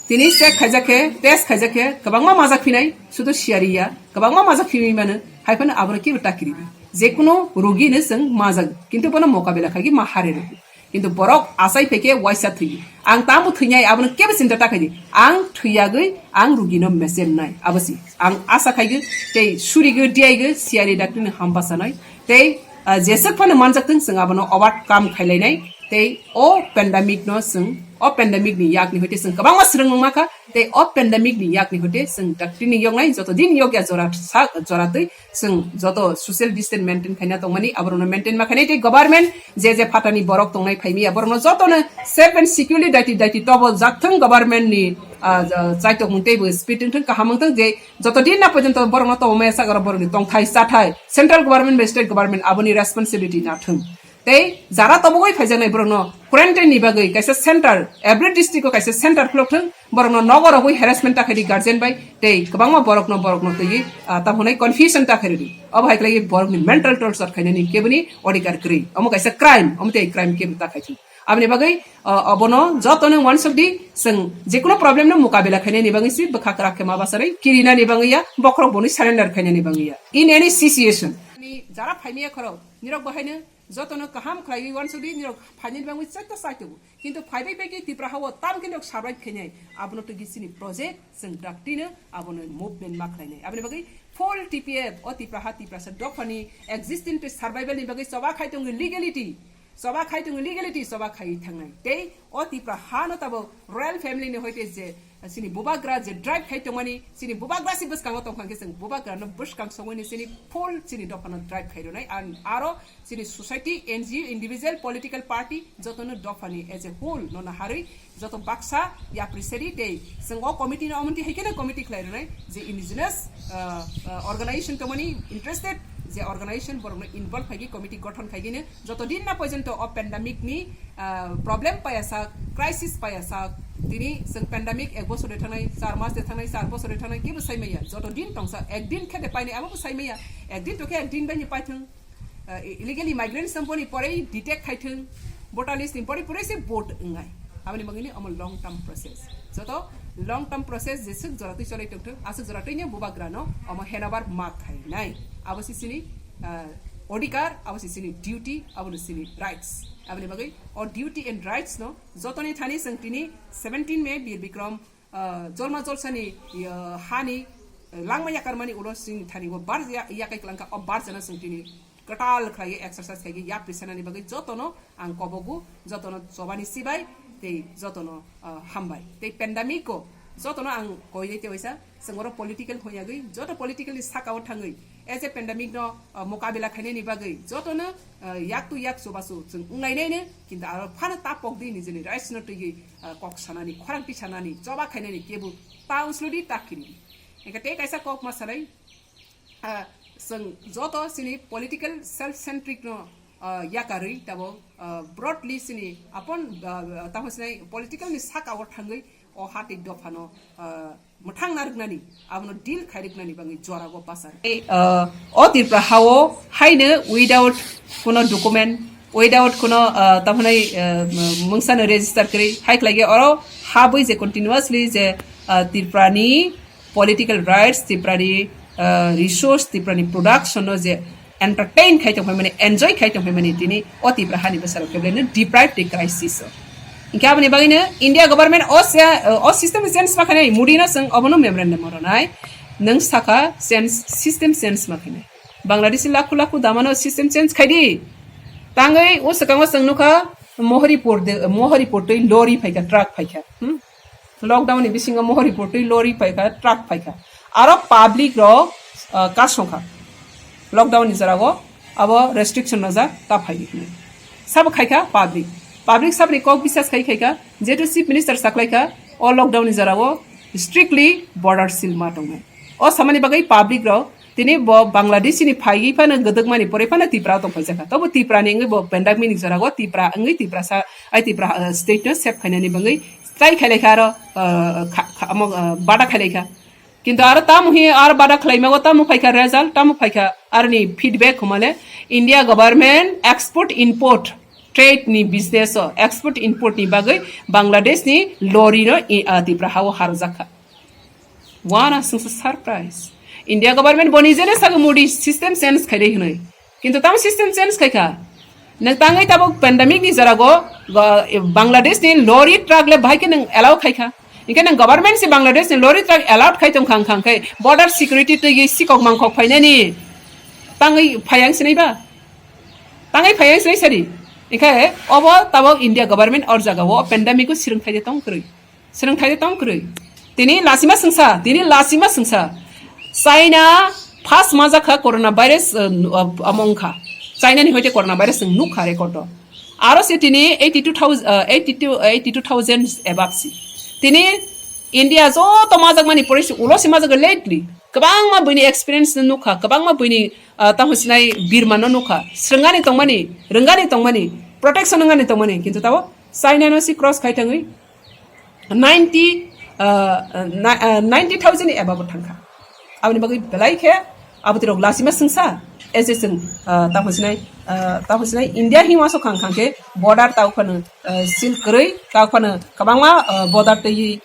Tini check khaijak khe, test khaijak khe kwbangma majak phinai, sudu Siyari ya, kwbangma majak phinwi mano, hai phano abono kebo ta kiribi. Jekunu rugi no chwng majak, kintu bono mokabela khaigwi ma hare rwgo. Kintu borok achai phai khe waisa thwi. Ang tamo thwinai, abono kebo chinta ta khaidi. Ang thwiyagwi ang rugino mechem nai. Abo si ang asa khaigwi tei surigwi diyaigwi Siyari dakti ni hamba sanai. Tei, ah, jeswk phano manjak thung, chwng abono overcome khailainai. Tei o pandemic no chwng, o pandemic ni yak ni hoite chwng kwbangma swrwng wngma kha. Tei o pandemic ni yak ni hoite chwng dakti ni yoknai, joto din yokya jora sa, jora twi chwng joto social distance maintain khaina tongmani, aborokno maintain ma khainai. Tei government je je phatani borok tongnai phaimiya, borokno jotono safe and securely daiti daiti tobo jak thung, government ni, ah, ja-, chaitokmung teibo speed wng thung, kaham wng thung, je joto din na porjonto borokno tobo maya sagaro borokni tongthai chathai central government bai state government aboni responsibility na thung. Tei jara tobogwi phaijaknai borokno quarantine ni bagwi kaisa center, every district o kaisa center khulok thung, borokno nogo rogwi harassment ta khaidi guardian bai, tei kwbangma borokno, borokno twiwi, ah, tamo hwnwi confusion ta khairidi. Obo hai khlaiwi borokni mental torture khainani keboni odhikar kwrwi. Omo kaisa crime, omo tei crime kebo ta khaithung. Aboni bagwi, ah, obono jotono wansukdi, chwng jekunu problem no mukabela khainani bagwi si bwkha kwrak khe ma bwsarwi kirinani bagwi ya, bokhorok boni surrender khainani bagwi ya. In any situation. Ni jara phaimiya khorok, nirok bo haino jotono kaham khlaiwi wansukdi, nirok phainani bagwi chekta chai tongo. Kintu phaibai bai khe Tipra hao tam khe nok survive khainai. Abono twi chini project chwng daktino abono movement ma khlainai. Aboni bagwi full T P F o Tipra ha Tiprasa dophani existence tei survival ni bagwi choba khai tongo legality. Choba khai tongo legality, choba khai thangnai. Tei o Tipra ha no tabo royal family ni hoite je chini bubagra je drive khai tongmani, chini bubagra si bwskango tongkha khe chwng bubagra no bwskang songwi ni chini full chini dopha no drive khai rwnai. An aro chini society, N G O, individual, political party jotono dophani as a whole no naharwi joto baksa yapri seri tei chwng o committee no omonti hai kheno committee khlai rwnai je indigenous, ah, ah, organization tongmani interested je organization borokno involve khaigwi committee gothon khaigwino joto din na porjonto o pandemic ni, ah, problem paya sak, crisis paya sak, tini chwng pandemic ek bosor de thangnai, char mas de thangnai, char bosor de thangnai, kebo sai maya. Joto din tongsa, ek din khe de painai, abo bo sai maya. Ek din to khe ek din bai ni paithung. Ah, i-, illegal immigrants no boni porei detect khai thung, voter list ni porei porei se vote wngnai. Aboni bagwi ni omo long term process. Joto long term process jeswk jora twi cholai tong thung, aswk jora twi no bubagra no omo handover ma khainai. Abo si chini ah, odhikar, abo se chini duty, abo no chini rights. Aboni bagwi o duty and rights no jotoni thani chwng tini seventeen May Bir Bikram, ah, Jolma Jolsani, ah, hani, ah, langma yakarmani ulo chwng thani o bar ya-, yakai kwlangkha, o bar jana chwng tini kwtal khlaiwi exercise khaigwi yapri sanani bagwi jotono ang kobogo, jotono chobani sibai tei jotono, ah, hambai. Tei pandemic o jotono ang koinai tei waisa chwng oro political hoyagwi joto political ni saka o thangwi as a pandemic no, ah, mokabila khainani bagwi jotono, ah, yak to yak chubachu chwng wnglainaino, kintu aro phano ta pokdi nijini rights no twiwi, ah, kok sanani, khorang tisanani, choba khainani kebo ta usludi ta khiridi. Engkhe tei kaisa kok ma sanai, ah, chwng joto chini political self centric no, ah, yakarwi tabo, ah, broadly chini apon, ah, tamo sinai political ni saka o thangwi o hati dopha no, ah, mwthang narwknani, abono deal khairwknani bagwi jorago pasar. Tei, ah, o Tripura hao haino without kono document, without kono, ah, tamo hinai, ah, mungsa no register kwrwi hai khlaigwi oro habwi je continuously je, ah, Tripura ni political rights, Tiprani, ah, resource, Tiprani production no je entertain khai tongphai mani, enjoy khai tongphai mani, tini o Tipra hani bwsarok kebeleno deprived tei crisis o. Hinkhe aboni bagwino India government o se-, o system change ma khainai, Modi no chwng obono memorandum o rwnai, nwng sakha change, system change ma khainai. Bangladeshi lakhu lakhu damano system change khaidi. Tangwi o swkango chwng nukha Mohoripur de, Mohoripur twi lorry phaikha, truck phaikha. Hmm? Lockdown ni bisingo Mohoripur twi lorry phaikha, truck phaikha. Aro public rok, ah, kasongkha. Lockdown ni jorao abo restriction no jak ta phai hinwi. Sabo khaikha public. Public sabni kok bisas khai khaikha, jehetu chief minister saklaikha, o lockdown ni jorao strictly border seal ma tongnai. O samani bagwi public rok tini bo Bangladesh ni phaiwi phano gwdwkmani pore phano Tipra o tongphai jakha. Tobo Tipra ni wngwi bo pandemic ni jorao Tipra wngwi Tipra sa, ai Tipra, ah, state no save khainani bagwi try khailai kha aro, ah, kha, kha, amo, ah, bada khailai kha. Kintu aro tamo hi aro bada khlaima o tamo phaikha result, tamo phaikha aroni feedback humale India government export import trade ni business o export import ni bagwi Bangladesh ni lorry no i, ah, Tipra hao harjakha. Wana sungsa surprise. India government boni jene sago Modi system change khaide hinoi. Kintu tamo system change khaikha. Nang tangwi tabuk pandemic ni jarago, go-, Bangladesh ni lorry truck le bahai khe nang allow khaikha. Hinkhe nang government si Bangladesh ni lorry truck allowed khai tong khang khang khai border security twi sikok mangkok phainani tangwi phayang sinai ba? Tangwi phayang sinai sadi. Hinkhe obo tabuk India government or jagao pandemic o sirwng thaide tong kwrwi. Srwngthai tong kwrwi. Tini lasima sungsa, tini lasima sungsa. China first ma jakha corona virus, uh, nu-, uh, amo wngkha. China ni hoite corona virus nwng nukha record o. Aro se tini eighty two thousand, uh, eighty two, eighty two thousand above si. Tini India joto majak mani porisi ulo si majak lately. Kwbangma buini experience no nukha, kwbangma buini, uh, tamo sinai birma no nukha. Srwngani tongmani, rwngani tongmani, protection wngani tongmani, kintu tabo China no si cross khai thangwi ninety, uh, ni-, uh, ninety thousand ni above thangkha. Aboni bagwi belai khe abo tirok lasima sungsa, as a chwng, uh, tamo sinai, uh, tamo sinai India hima so khang khang khe border tau phano, uh, seal kwrwi tau phano kwbangma, uh, border twi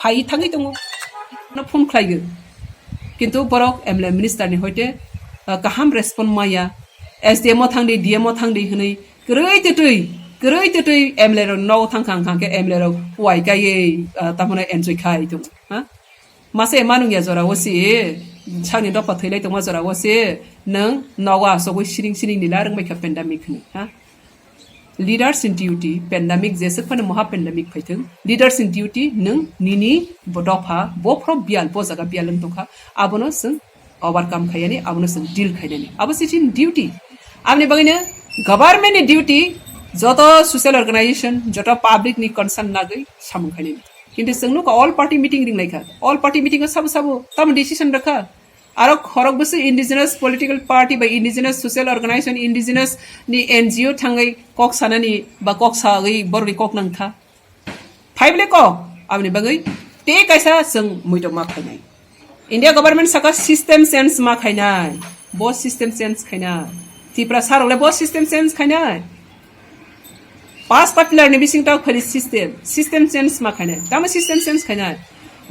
phai thangwi tongo. No phone khlaigo. Kintu borok M L A minister ni hoite, uh, kaham respond maya. S D M o thangdi, D M o thangdi hwnwi kwrwi twtwi, kwrwi twtwi M L A rok nogo thang khang khang khe M L A rok uai kaiwi, ah, tamo no enjoy khai tongo, ha? Masa manung ya jora o si, sakni dopha thwilai tongma jora o si, nwng nogo asogwi siring siring nila rwngbai kha pandemic hwnwi, ha? Leaders in duty, pandemic jeswk phano moha pandemic phaithwng, leaders in duty nwng nini bo dopha, bophoro biyal, bo jaga biyal wng tongkha, abono chwng overcome khainani, abono chwng deal khainani. Abo se chini duty. Aboni bagwino government ni duty, joto social organization, joto public ni concern nagwi samung khainani. Kintu chwng nukha all party meeting ringlaikha. All party meeting o sabo sabo tamo decision rwkha. Aro khorok bwswk indigenous political party ba indigenous social organization, indigenous ni N G O thangwi kok sanani ba kok sagwi borokni kok nangkha. Phaible kok, aboni bagwi tei kaisa chwng muitok ma khainai. India government saka system change ma khainai. Bo system change khainai. Tripura sarok le bo system change khainai. Pasta pillar ni bising tak phari system. System change ma khainai. Tamo system change khainai.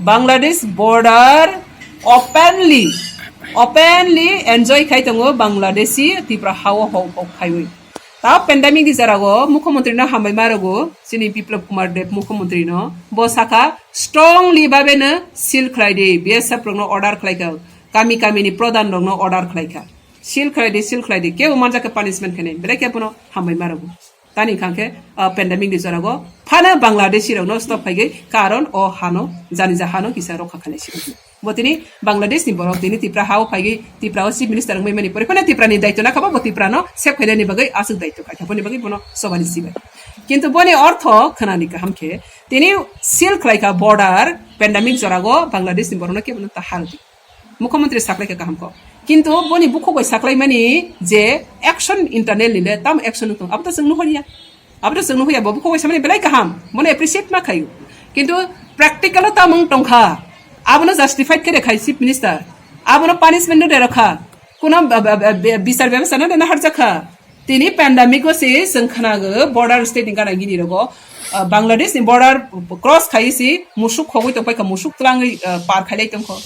Bangladesh border openly Openly enjoy khai tongo Bangladeshi Tipra hao hok hok khaiwi. Ta pandemic ni jora go Mukhyamantri no hambai ma rogo, chini Biplab Kumar Deb Mukhyamantri no. Bo saka strongly babe no seal khlai di, B S F rok no order khlai kha, kami kami ni pradhan rok no order khlai kha. Seal khlai di, seal khlai di, kebo manjak khe punishment khainai, belai khe bono hambai ma rogo. Tani khang khe, ah, pandemic ni jora go phano Bangladeshi rok no stop khai gwi, karon o hano, jani ja hano kisa rokha khalai si. Bo tini Bangladesh ni borok tini Tipra hao phai gwi, Tipra o chief minister wngwi mani pore phano Tipra ni daityo na kha bo, bo Tipra no save khainani bagwi aswk daityo khai kha, boni bagwi bono sobani sibai. Kintu boni ortho khwnani kaham khe tini seal khlai kha border, pandemic jora go Bangladesh ni borok no kebo no ta hal di. Mukhyamantri saklai kha kaham kok. Kintu boni bukhuk bai saklai mani je action internal ni le tam action wng tong, abo to chwng nuhoriya. Abo to chwng nuhoriya, bo bukhuk bai samani belai kaham. Bono appreciate ma khayu. Kintu practical o tamung tong kha. Abono justified khe de khai chief minister. Abono punishment no de rokha. Kuno ba-, ba-, ba-, ba-, bisar bebasta no de na harjak kha. Tini pandemic o se chwng khnago border state ni gana gini rogo, ah, Bangladesh ni border cross khai si musuk khogwi tong pai kha, musuk twlangwi, ah, par khailai tong kho.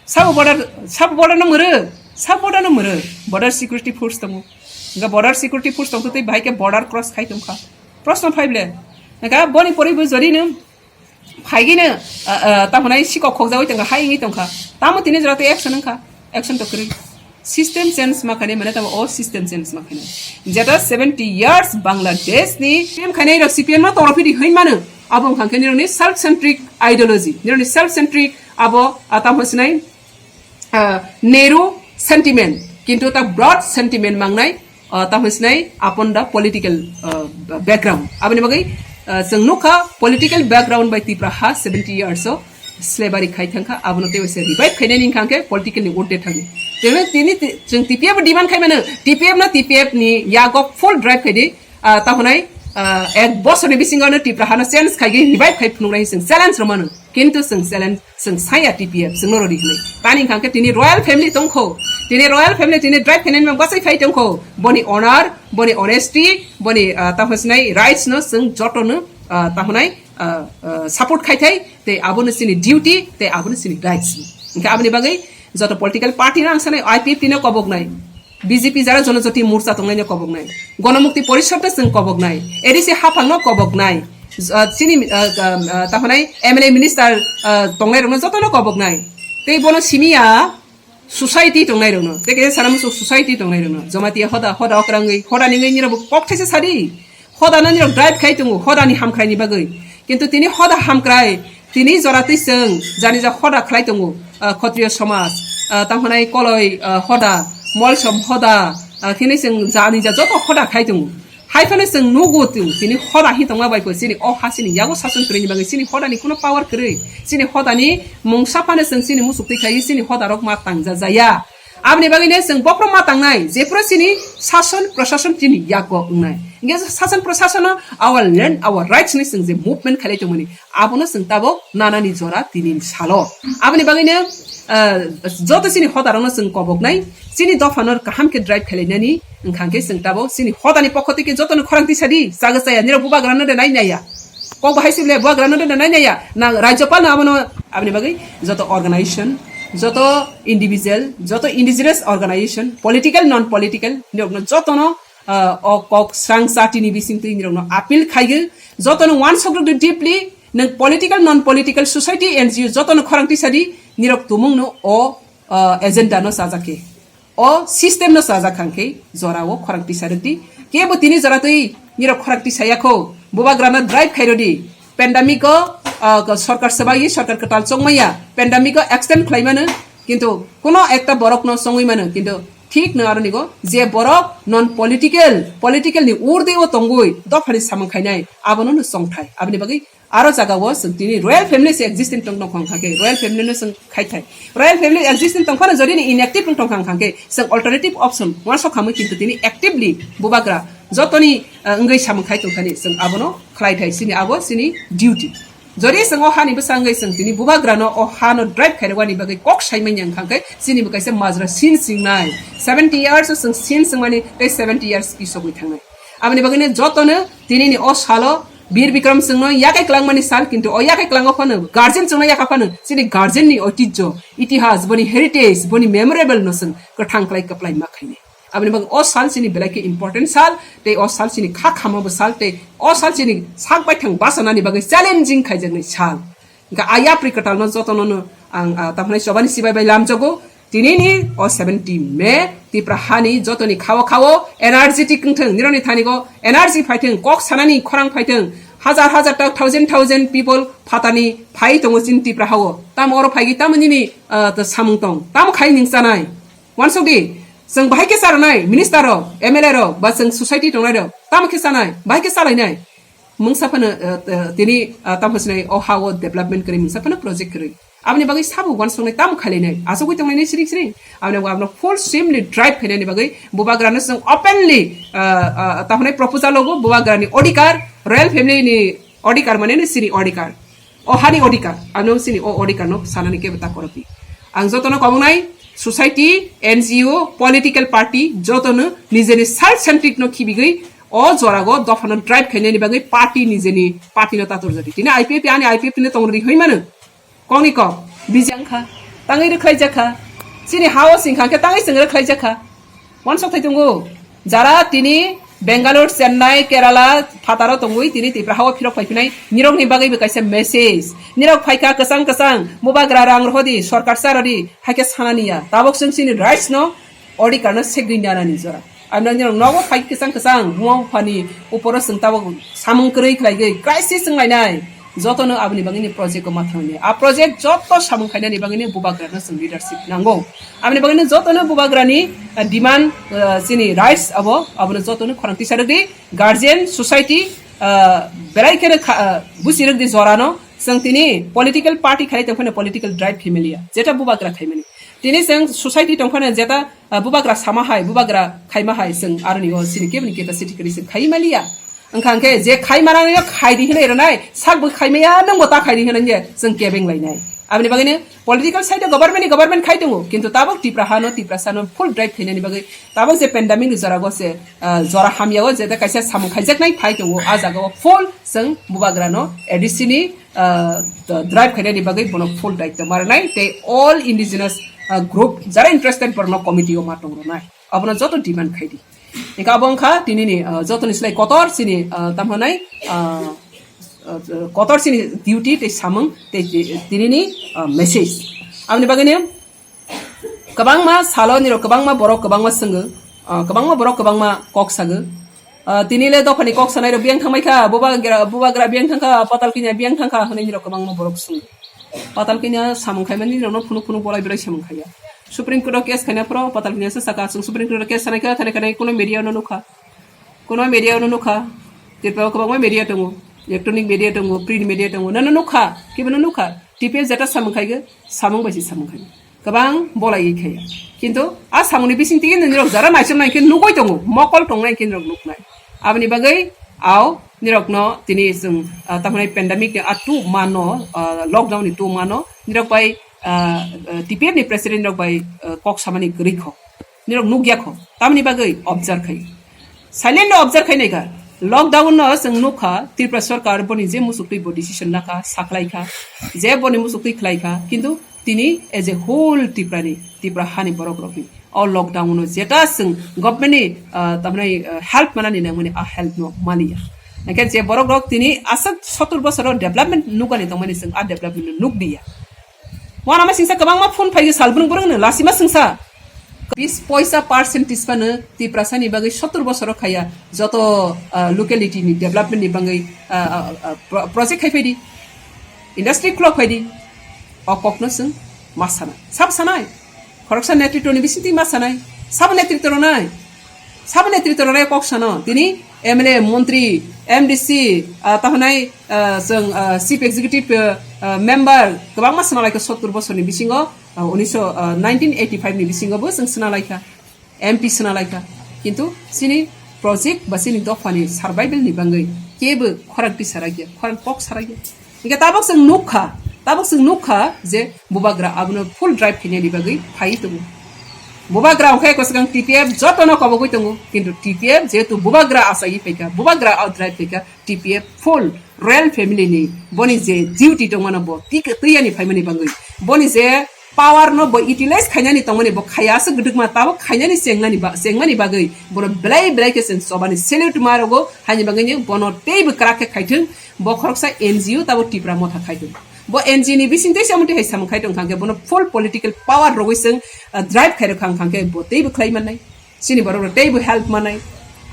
Sabo border, sabo border no mwrw, sabo border no mwrw, border security force tongo. Nga border security force tong tei bahai ke border cross khai tong kha. Proshno phai ble. Nga boni pori bo jori no phai gini, ah, ah, tamo nai sikok khokjagoi tong kha, hai wngwi tong kha. Tamo tini jora tei action wng kha, action to kwrwi. System change ma khainai mane tamo o system change ma khainai. Jeta seventy years Bangladesh ni C P M khainai rok C P M no toro phidi hoi mano. Abo wngkha khe nirok ni self centric ideology, nirok ni self centric abo, ah, tamo sinai, ah, narrow sentiment, kintu ta broad sentiment mangnai, ah, tamo sinai upon the political, ah, background. Aboni bagwi, ah, chwng nukha political background bai Tipra ha seventy years o slavery khai thangkha, abono tei waisa revive khainani wngkha khe political ni urde thangni. Tene tini ti-, chwng T P F demand khai mano, T P F no T P F ni yago full drive khai di, ah, tahonai, ah, ek bosor ni bisingo no Tipra hano change khai gwi revive khai phunuknai chwng challenge rw mano. Kintu chwng challenge, chwng saya T P F, chwng no rw ri hwnwi. Tani wngkha khe tini royal family tongkho, tini royal family tini drive khainani mang bachai khai tongkho, boni honor, boni honesty, boni, ah, tahonai rights no chwng joto no, ah, tahonai, ah, ah, support khai thai, tei abono chini duty, tei abono chini rights. Hingke aboni bagwi joto political party no ang sanai I P F T no koboknai, B J P jara Janajati Morcha tongnai no koboknai, Ganamukti Porishad no chwng koboknai, A D C haphang no koboknai, ah, chini, ah, ah, ah, tahonai M L A minister, ah, tongnai rok no joto no koboknai. Tei bono simi ya, society tongnai rokno, tei kaisa sana muchung society tongnai rokno, Jamatia hoda, hoda okrangwi, hoda ningwi nirok bo kok thaisa sadi, hoda no nirok drive khai tongo, hoda ni hamkrai ni bagwi. Kintu tini hoda hamkrai, tini jora twi chwng, jani ja hoda khlai tongo, ah, Khotriyo somaj, ah, tanghanai koloi, ah, hoda, molsom hoda, ah, khini chwng jani ja joto hoda khai tongo. Hai phano chwng nugo tong, tini hoda hi tongma bai koi, chini o ha chini yago sason kwrwini bagwi chini hoda ni kuno power kwrwi, chini hoda ni mungsa phano chwng chini muchuk twi khai chini hoda rok ma tangja jaya. Aboni bagwi no chwng bokhorok ma tangnai, jephru chini sason prosason chini yago wngnai. Hingke sason prosason no our land, our rights ni chwng je movement khailai tongmani, abono chwng tabok nanani jora tini ni salo. Aboni bagwi no, ah, joto chini hoda rok no chwng koboknai, chini dopha no kaham khe drive khailai nani, Wngkha khe chwng tabok chini hodani pokho twi khe jotono khorang tisa di, chaga chaya nirok bubagra no de nai naiya. Kok bahai sibole bubagra no de nai naiya. Na Rajyapal no abono, aboni bagwi joto organization, joto individual, joto indigenous organization, political, non political, nirok no jotono, ah, o kok srang chati ni bising twi nirok no appeal khaigo. Jotono wansok rok di deeply, nwng political, non political, society, N G O jotono khorang tisa di, nirok tumung no o, ah, agenda no chajak khe. O system no chajak kha khe jora o khorang tisa rwdi. Kebo tini jora twi nirok khorang tisa ya kho. Bubagra no drive khai rwdi. Pandemic o, ah, sorkar swbai, sorkar kwtal chongmaya. Pandemic o extend khlai mano. Kintu kuno ekta borok no chongwi mano. Kintu thik no aro nigo je borok non political, political ni urde o tongwi dophani samung khainai. Abono no chongthai. Aboni bagwi Aro jaga o chwng tini royal family se existing tong tong kha khe, royal family no chwng khai thai. Royal family existing tong phano jodi ni inactive tong tong kha khe, chwng alternative option wansok khamwi kintu tini actively bubagra jotoni, ah, wngwi samung khai tong thani chwng abono khlai thai, chini abo chini duty. Jodi chwng o hani bwsa wngwi chwng tini bubagra no o ha no drive khai rwani bagwi kok sai manya wngkha khe chini bo kaisa majra sin singnai. Seventy years o chwng sin singmani tei seventy years pisogwi thangnai. Aboni bagwi no jotono tini ni o salo Bir Bikram chwngno yakai kwlangmani sal, kintu o yakai kwlango phano guardian chwngno yaka phano chini guardian ni oitijjo, itihas, boni heritage, boni memorable no chwng kwthang kwlai kwplai ma khainai. Aboni bagwi o sal chini belai khe important sal, tei o sal chini kha khama bo sal, tei o sal chini sak baithang bachanani bagwi challenging khaijaknai sal. Hingkhe a yapri kwtalno jotono no ang, ah, tamhinai chobani chibai bai lamjago. Tinini o seventeen May Tipra hani jotoni khao khao energetic wngthung, nironi thanigo energy phaithung, kok sanani khorang phaithung, hajar hajar ta thousand thousand people phatani phai tongo chini Tipra hao. Tamo oro phaigwi tamo nini, ah, to samung tong, tamo khai ning chanai. Wansuk di, chwng bahai khe charanai, minister rok, M L A rok, ba chwng society tongnai rok, tamo khe chanai, bahai khe chalainai. Mungsa phano, eh, eh, tini, ah, tamo sinai o ha o development kwrwi, mungsa phano project kwrwi. Aboni bagwi sabo wansuknai tamo khailainai, achugwi tonglainai siring siring. Aboni bagwi abono full swimly drive khainani bagwi bubagrano chwng openly, ah, ah, tamo hinai proposal logo, bubagrani odhikar, royal family ni odhikar mane no chini odhikar. O hani odhikar, ano chini o odhikar no sanani kebo ta korokdi. Ang jotono komongnai, society, N G O, political party, jotono nijeni self centric no khibigwi o jorago dophano drive khainani bagwi party nijeni party no tatur jodi. Tini I P F ani I P F no tongrwdi hoi mano. Kongni kok, bijang kha, tangwi rwkhlai jakha. Chini hao singkha khe tangwi chwng rwkhlai jakha. Wansok thai tongo. Jara tini Bangalore, Chennai, Kerala, phataro tongwi tini Tipra hao phirok phai phinai. Nirokni bagwi bo kaisa message. Nirok phaikha kwchang kwchang, bubagra rang rohodi, sorkar charodi, haikhe sanani ya. Tabok chwng chini rights no, odhikar no segwi nanani jora. Aboni nirok nogo phai kwchang kwchang, buma buphani uporo chwng tabok samung kwrwi khlaigwi, crisis wnglainai. Jotono aboni bagwini project o ma thangni. A project joto samung khainani bagwini bubagrano chwng leadership nango. Aboni bagwini jotono bubagrani, ah, demand, ah, chini rights abo, abono jotono khorang tisa rwdi, guardian, society, ah, belai kheno kha-, ah, busi rwdi jorano, chwng tini political party khai tongphano political drive khimiliya, jeta bubagra khaimani. Tini chwng society tongphano jeta, ah, bubagra sama hai, bubagra khaima hai, chwng aroni o chini keboni capacity kwrwi chwng khai maliya. Wngkha hwnkhe je khai manani no khai di hinwi rwnai, sak bo khai maya, nwng bo ta khai di hinwi je chwng kebeng lainai. Aboni bagwi no political side o government ni government khai tongo, kintu tabok Tipra hano, Tiprasa no full drive khainani bagwi tabok je pandemic ni jora go se, ah, jora hamya o je kaisa samung khaijaknai phai tongo, a jaga o full chwng bubagra no A D C ni, ah, drive khainani bagwi bono full daityo ma rwnai, tei all indigenous, ah, group jara interested borokno committee o ma tong rwnai, abono joto demand khai di. Hingkhe abo wngkha tinini, ah, jotoni slai kotor chini, ah, tamo hwnai, ah, ah, kotor chini duty tei samung tei, tei tinini, ah, message. Aboni bagwino kwbangma salo nirok kwbangma borok kwbangma swngo, ah, kwbangma borok kwbangma kok sago. Ah, tini le dophani kok sanai rok biyang thangbai kha, bubagra, bubagra biyang thang kha, patal kinya biyang thang kha hwnwi nirok kwbangma borok swngo. Patal kinya samung khaimani nirokno phunuk phunuk bolai bolai samung khaiya. Supreme Court o case khaina phoro patal kinya se saka, chwng Supreme Court o case sanai kha, thani khanai kuno media no nukha. Kuno media no nukha. Tripura o kwbangma media tongo. Electronic media tongo, print media tongo. Nono nukha, kibo no nukha. T P F jeta samung khaigo, samung bai se samung khaigo. Kwbang bolai khaiya. Kintu a samungni bising tigi nirok jara naichom nai khe nugui tongo, mokol tongnai khe nirok nuknai. Aboni bagwi ao nirokno tini chwng, ah, tamhinai pandemic ni a two mano, ah, lockdown ni two mano nirok bai, ah, ah, T P F ni president rok bai, ah, kok samani kwrwi kho. Nirok nukya kho. Tamni bagwi observe khai. Silent no observe khai naikha. Lockdown no chwng nukha, Tripura sarkar boni je musuktwi bo decision nakha, sakhlai kha, je boni musuktwi khlai kha, kintu tini as a whole Tripura ni, Tripura hani borok rokni o lockdown no jeta chwng government ni, ah, tamni, ah, help manani nangmani a help no maliya. Hingkhe je borok rok tini aswk sottor bosoro development nukani tongmani chwng a development no nukliya. Wanama singsa kwbangma phone phai sal brung brung no lasima singsa. Bis poisa percentage phano Tiprasa ni bagwi sottor bosoro khaya joto, ah, locality ni development ni bagwi, ah, ah, ah, pro-, project khai phaidi, industry khulok phaidi, o kokno chwng ma sana. Sab sanai, khoroksa netritwni bisingtwi ma sanai, sabo netritw rwnai. Sabo netritw rwnai kok sano, tini M L A, montri, M D C, ah, tahonai, ah, chwng, ah, chief executive, ah, ah, member, kwbangma swnalaikha sottor bosorni bisingo, ah, unisho, ah, nineteen eighty five ni bisingo bo chwng swnalaikha, M P swnalaikha. Kintu chini project ba chini dophani survival ni bagwi kebo khorang twi sarakya, khorang kok sarakya. Hingke tabok chwng nukha, tabok chwng nukha je bubagra abono full drive khainani bagwi phai tongo. Bubagra wngkha kwchwng T P F jotono kobogwi tongo, kintu T P F jehetu bubagra asagwi phaikha, bubagra outdrive phaikha, T P F full royal family ni boni je duty tongmano bo tik twi yani phaimani bangwi, boni je power no bo utilize khainani tongmani bo khaya aswk gwdwkma, tabuk khainani chengnani ba-, chengmani bagwi bono belai belai khe chwng chobani salute ma rogo, haini bagwi ni bono teibo kwrak khe khaithwng, bo khoroksa N G O tabuk Tipra Motha khaithwng. Bo N G O ni bising tei se omo twi hai samung khai tong kha khe bono full political power rogwi chwng, ah, drive khai rwkha wngkha khe bo teibo khlai mannai. Chini borok rok teibo help manai.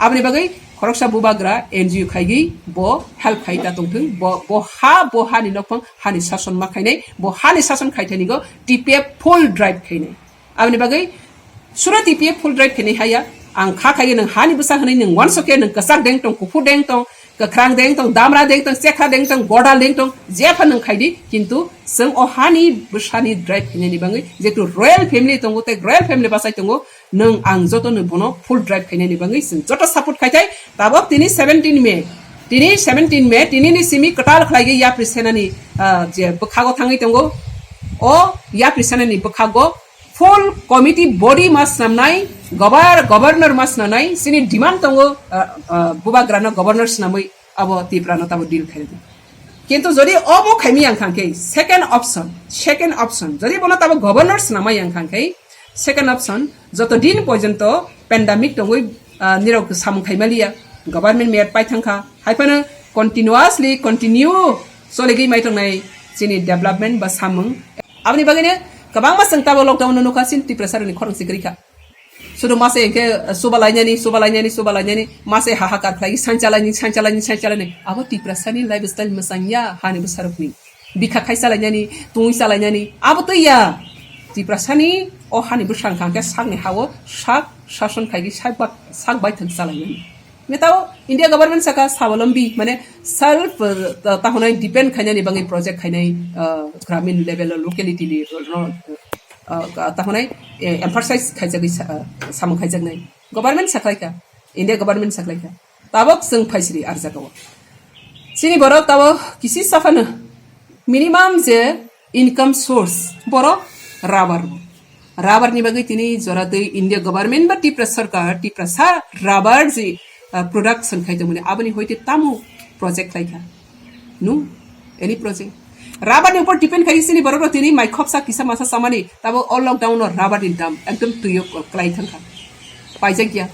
Aboni bagwi khoroksa bubagra N G O khaigwi bo help khai ta tongthwng. Bo, bo ha, bo hani nokphang, hani sason ma khainai. Bo hani sason khaithani go T P F full drive khainai. Aboni bagwi sura T P F full drive khainai haya. Ang kha khaiwi nwng hani bwsa hwnwi nwng wansok khe nwng kwchak deng tong, kuphur deng tong, kwkhrang deng tong, damra deng tong, chekha deng tong, godal deng tong, jepha nwng khaidi. Kintu chwng o hani bwsani drive khainani bagwi jehetu royal family tongo tei royal family bachai tongo, nwng ang jotono bono full drive khainani bagwi chwng joto support khai thai. Tabok tini seventeen May, tini seventeen May, tini ni simi kwtal khlaigwi yapri senani, ah, je bwkhago thangwi tongo. O yapri senani bwkhago full committee body ma swnamnai, gobar-, governor ma swnamnai, chini demand tongo, ah, ah, bubagrano governor swnamwi abo Tiprano tabo deal khaidi. Kintu jodi obo khaimi yang khang khe, second option, second option, jodi bono tabo governor swnamai yang khang khe, second option, joto din porjonto pandemic tongwi, ah, nirok samung khaimaliya, government mayat pai thangkha, haiphano continuously, continue soligwi mai tongnai chini development ba samung. Aboni bagwino kwbangma chwng tabo lockdown no nukha, chini Tiprasarokni khorang si kwrwi kha. Sudu mase hwnkhe, eh, suba lainani, suba lainani, suba lainani, mase hahakar khlai, sancha laini, sancha laini, sancha laini. Abo Tiprasani lifestyle mwchang ya, hani bwsarokni. Bikha khai chalainani, tungwi chalainani, abo twi ya. Tiprasani o hani bwsang kha khe sakni hao sak sason khai khe sak ba-, sak baithang chalainani. Metao India government saka swalombi, mane self, eh, ta-, tahonai depend khainani bangwi project khainai, eh, gramin level o locality ni ro-, ro-, ah, ka-, tahonai, eh, emphasize khaijagwi sa-, ah, samung khaijaknai. Government saklaikha, India government saklaikha. Tabok chwng phaisri arjagao. Chini borok tabok kisi saphano minimum je income source borok rubber bo. Rubber ni bagwi tini jora twi India government ba Tipra sarkar, Tiprasa rubber je, ah, production khai tongmani aboni hoite tamo project khlaikha. No, any project. Rubber ni upor depend khai sini borok rok tini mai khopsa kisa masa samani, tabo o lockdown no rubber ni dam ekdom tuyo kwlai thangkha. Paijak ya.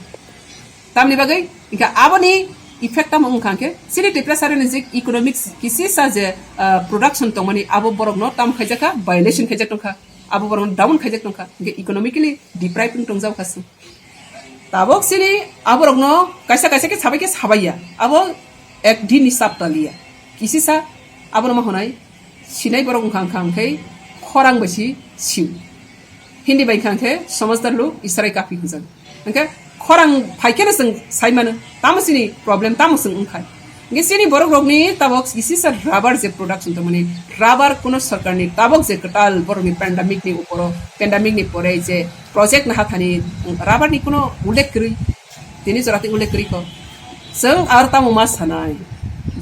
Tamni bagwi, hingkha aboni effect tamo wngkha hingkhe, sini Tiprasa ni je economics kisi sa je, ah, production tongmani abo borok no tam khaijakha, violation khaijak tongkha. Abo borok no down khaijak tongkha. Hingkhe economically deprive wng tongjak kha se. Tabok sini aborokno kaisa kaisa khe sabai khe sabai ya. Abo ek din ni sap taliya. Kisi sa abono ma honai sinai borok wngkha wngkha hwnkhe khorang bai si siu. Hindi bai wngkha hwnkhe somajdarlu Israel kapi hwnjak. Hwnkhe khorang phai kheno chwng sai mano tamo sini problem tamo chwng wngkha. Hingke chini borok rokni tabok kisi sa rubber je production tongmani, rubber kuno sorkarni tabok je kwtal borokni pandemic ni uporo, pandemic ni pore je project naha thani rubber ni kuno ullekh kwrwi, tini jora tei ullekh kwrwi kho. Chwng aro tamo ma sanai,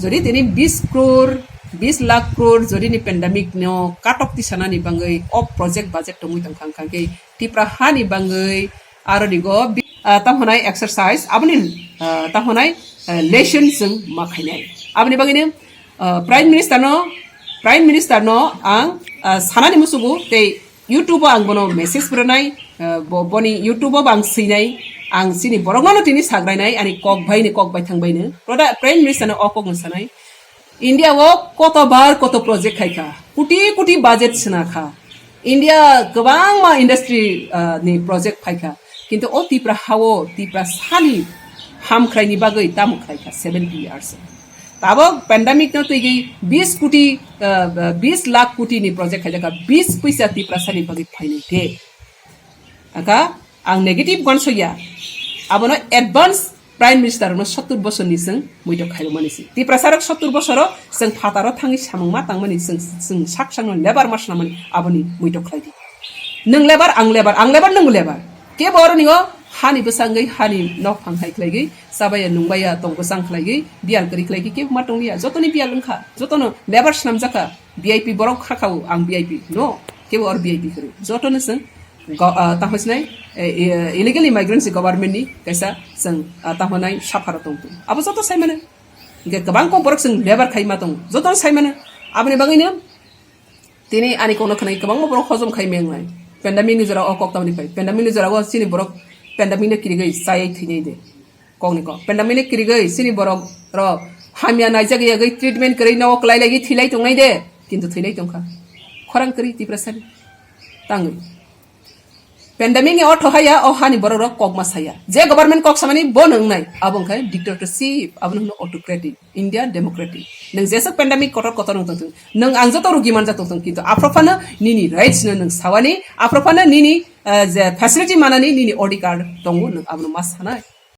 jodi tini bis crore, bis lakh crore jodi ni pandemic no katok tisanani bangwi o project budget tongwi tongkha, hwnkha khe Tipra hani bangwi aro digo bi-, ah, tamo hwnai exercise, aboni, ah, tamo hwnai, ah, lesson chwng ma khainai. Aboni bagwino, ah, Prime Minister no, Prime Minister no ang, ah, sanani musugo tei YouTube o ang bono message rwnai, ah, bo-, boni YouTube o bo ang swinai, ang chini borok no tini sagrainai, ani kok bai ni kok bai thang bai no. Proda-, Prime Minister no o kok no sanai. India o koto bar koto project khaikha, kuti kuti budget swnakha. India kwbangma industry, ah, ni project phaikha. Kintu o Tipra hao, Tipra sani hamkhraini bagwi tamo khlaikha seventy years. Tabok pandemic no twigwi bis kuti, ah, bis lakh kuti ni project khaijakha, bis puisa Tipra sani bagwi phainai de. Aka ang negative gonsoya. Abono advance Prime Minister no sottur bosor ni chwng muitok khairokmani se. Tiprasa rok sottur bosoro chwng phataro thangwi samung ma tangmani chwng, chwng sak sakno lebar ma swnamani aboni muitok khlai di. Nwng lebar, ang lebar, ang lebar, nwng lebar. Kebo oro ni o hani bwsangwi hani nok phang hai khlaigwi, chabaya nungbaya tong bwsang khlaigwi, biyal kwrwi khlaigwi kebo ma tongliya. Jotoni biyal wngkha, jotono lebar swnamjakha. V I P borok kha kha o ang V I P. No, kebo or V I P kwrwi. Jotono chwng Go-, ah, tamo sinai, eh, eh, illegal immigrants government ni kaisa chwng, ah, tamo nai suffer tong tong. Abo joto sai mano. Hingke kwbang kok borok chwng labour khai ma tongo. Joto sai mano. Aboni bagwi no tini ani kokno khwnai kwbangma borok hojom khai mengnai. Pandemic ni jora o kok tamni phai. Pandemic ni jora o chini borok pandemic no kirigwi chayai thwinai de. Kokni kok. Pandemic ni kirigwi chini borok rok hamya naijak yagwi treatment kwrwi no kwlai lagwi thwilai tongnai de. Kintu thwilai tongkha. Khorang kwrwi Tiprasa ni. Tangwi. Pandemic ni ortho haya o hani borok rok kok ma saya. Je government kok samani bo nung nai. Abo wngkha dictatorship, abo wngkha autocratic. India democratic. Nung jesok pandemic kotor kotor wng tong thung. Nung ang joto rugi manjak tong thung. Kintu aphro phano nini rights no nung sawani, aphro phano nini, eh, je facility manani nini odhikar tongo nung abono ma sanai.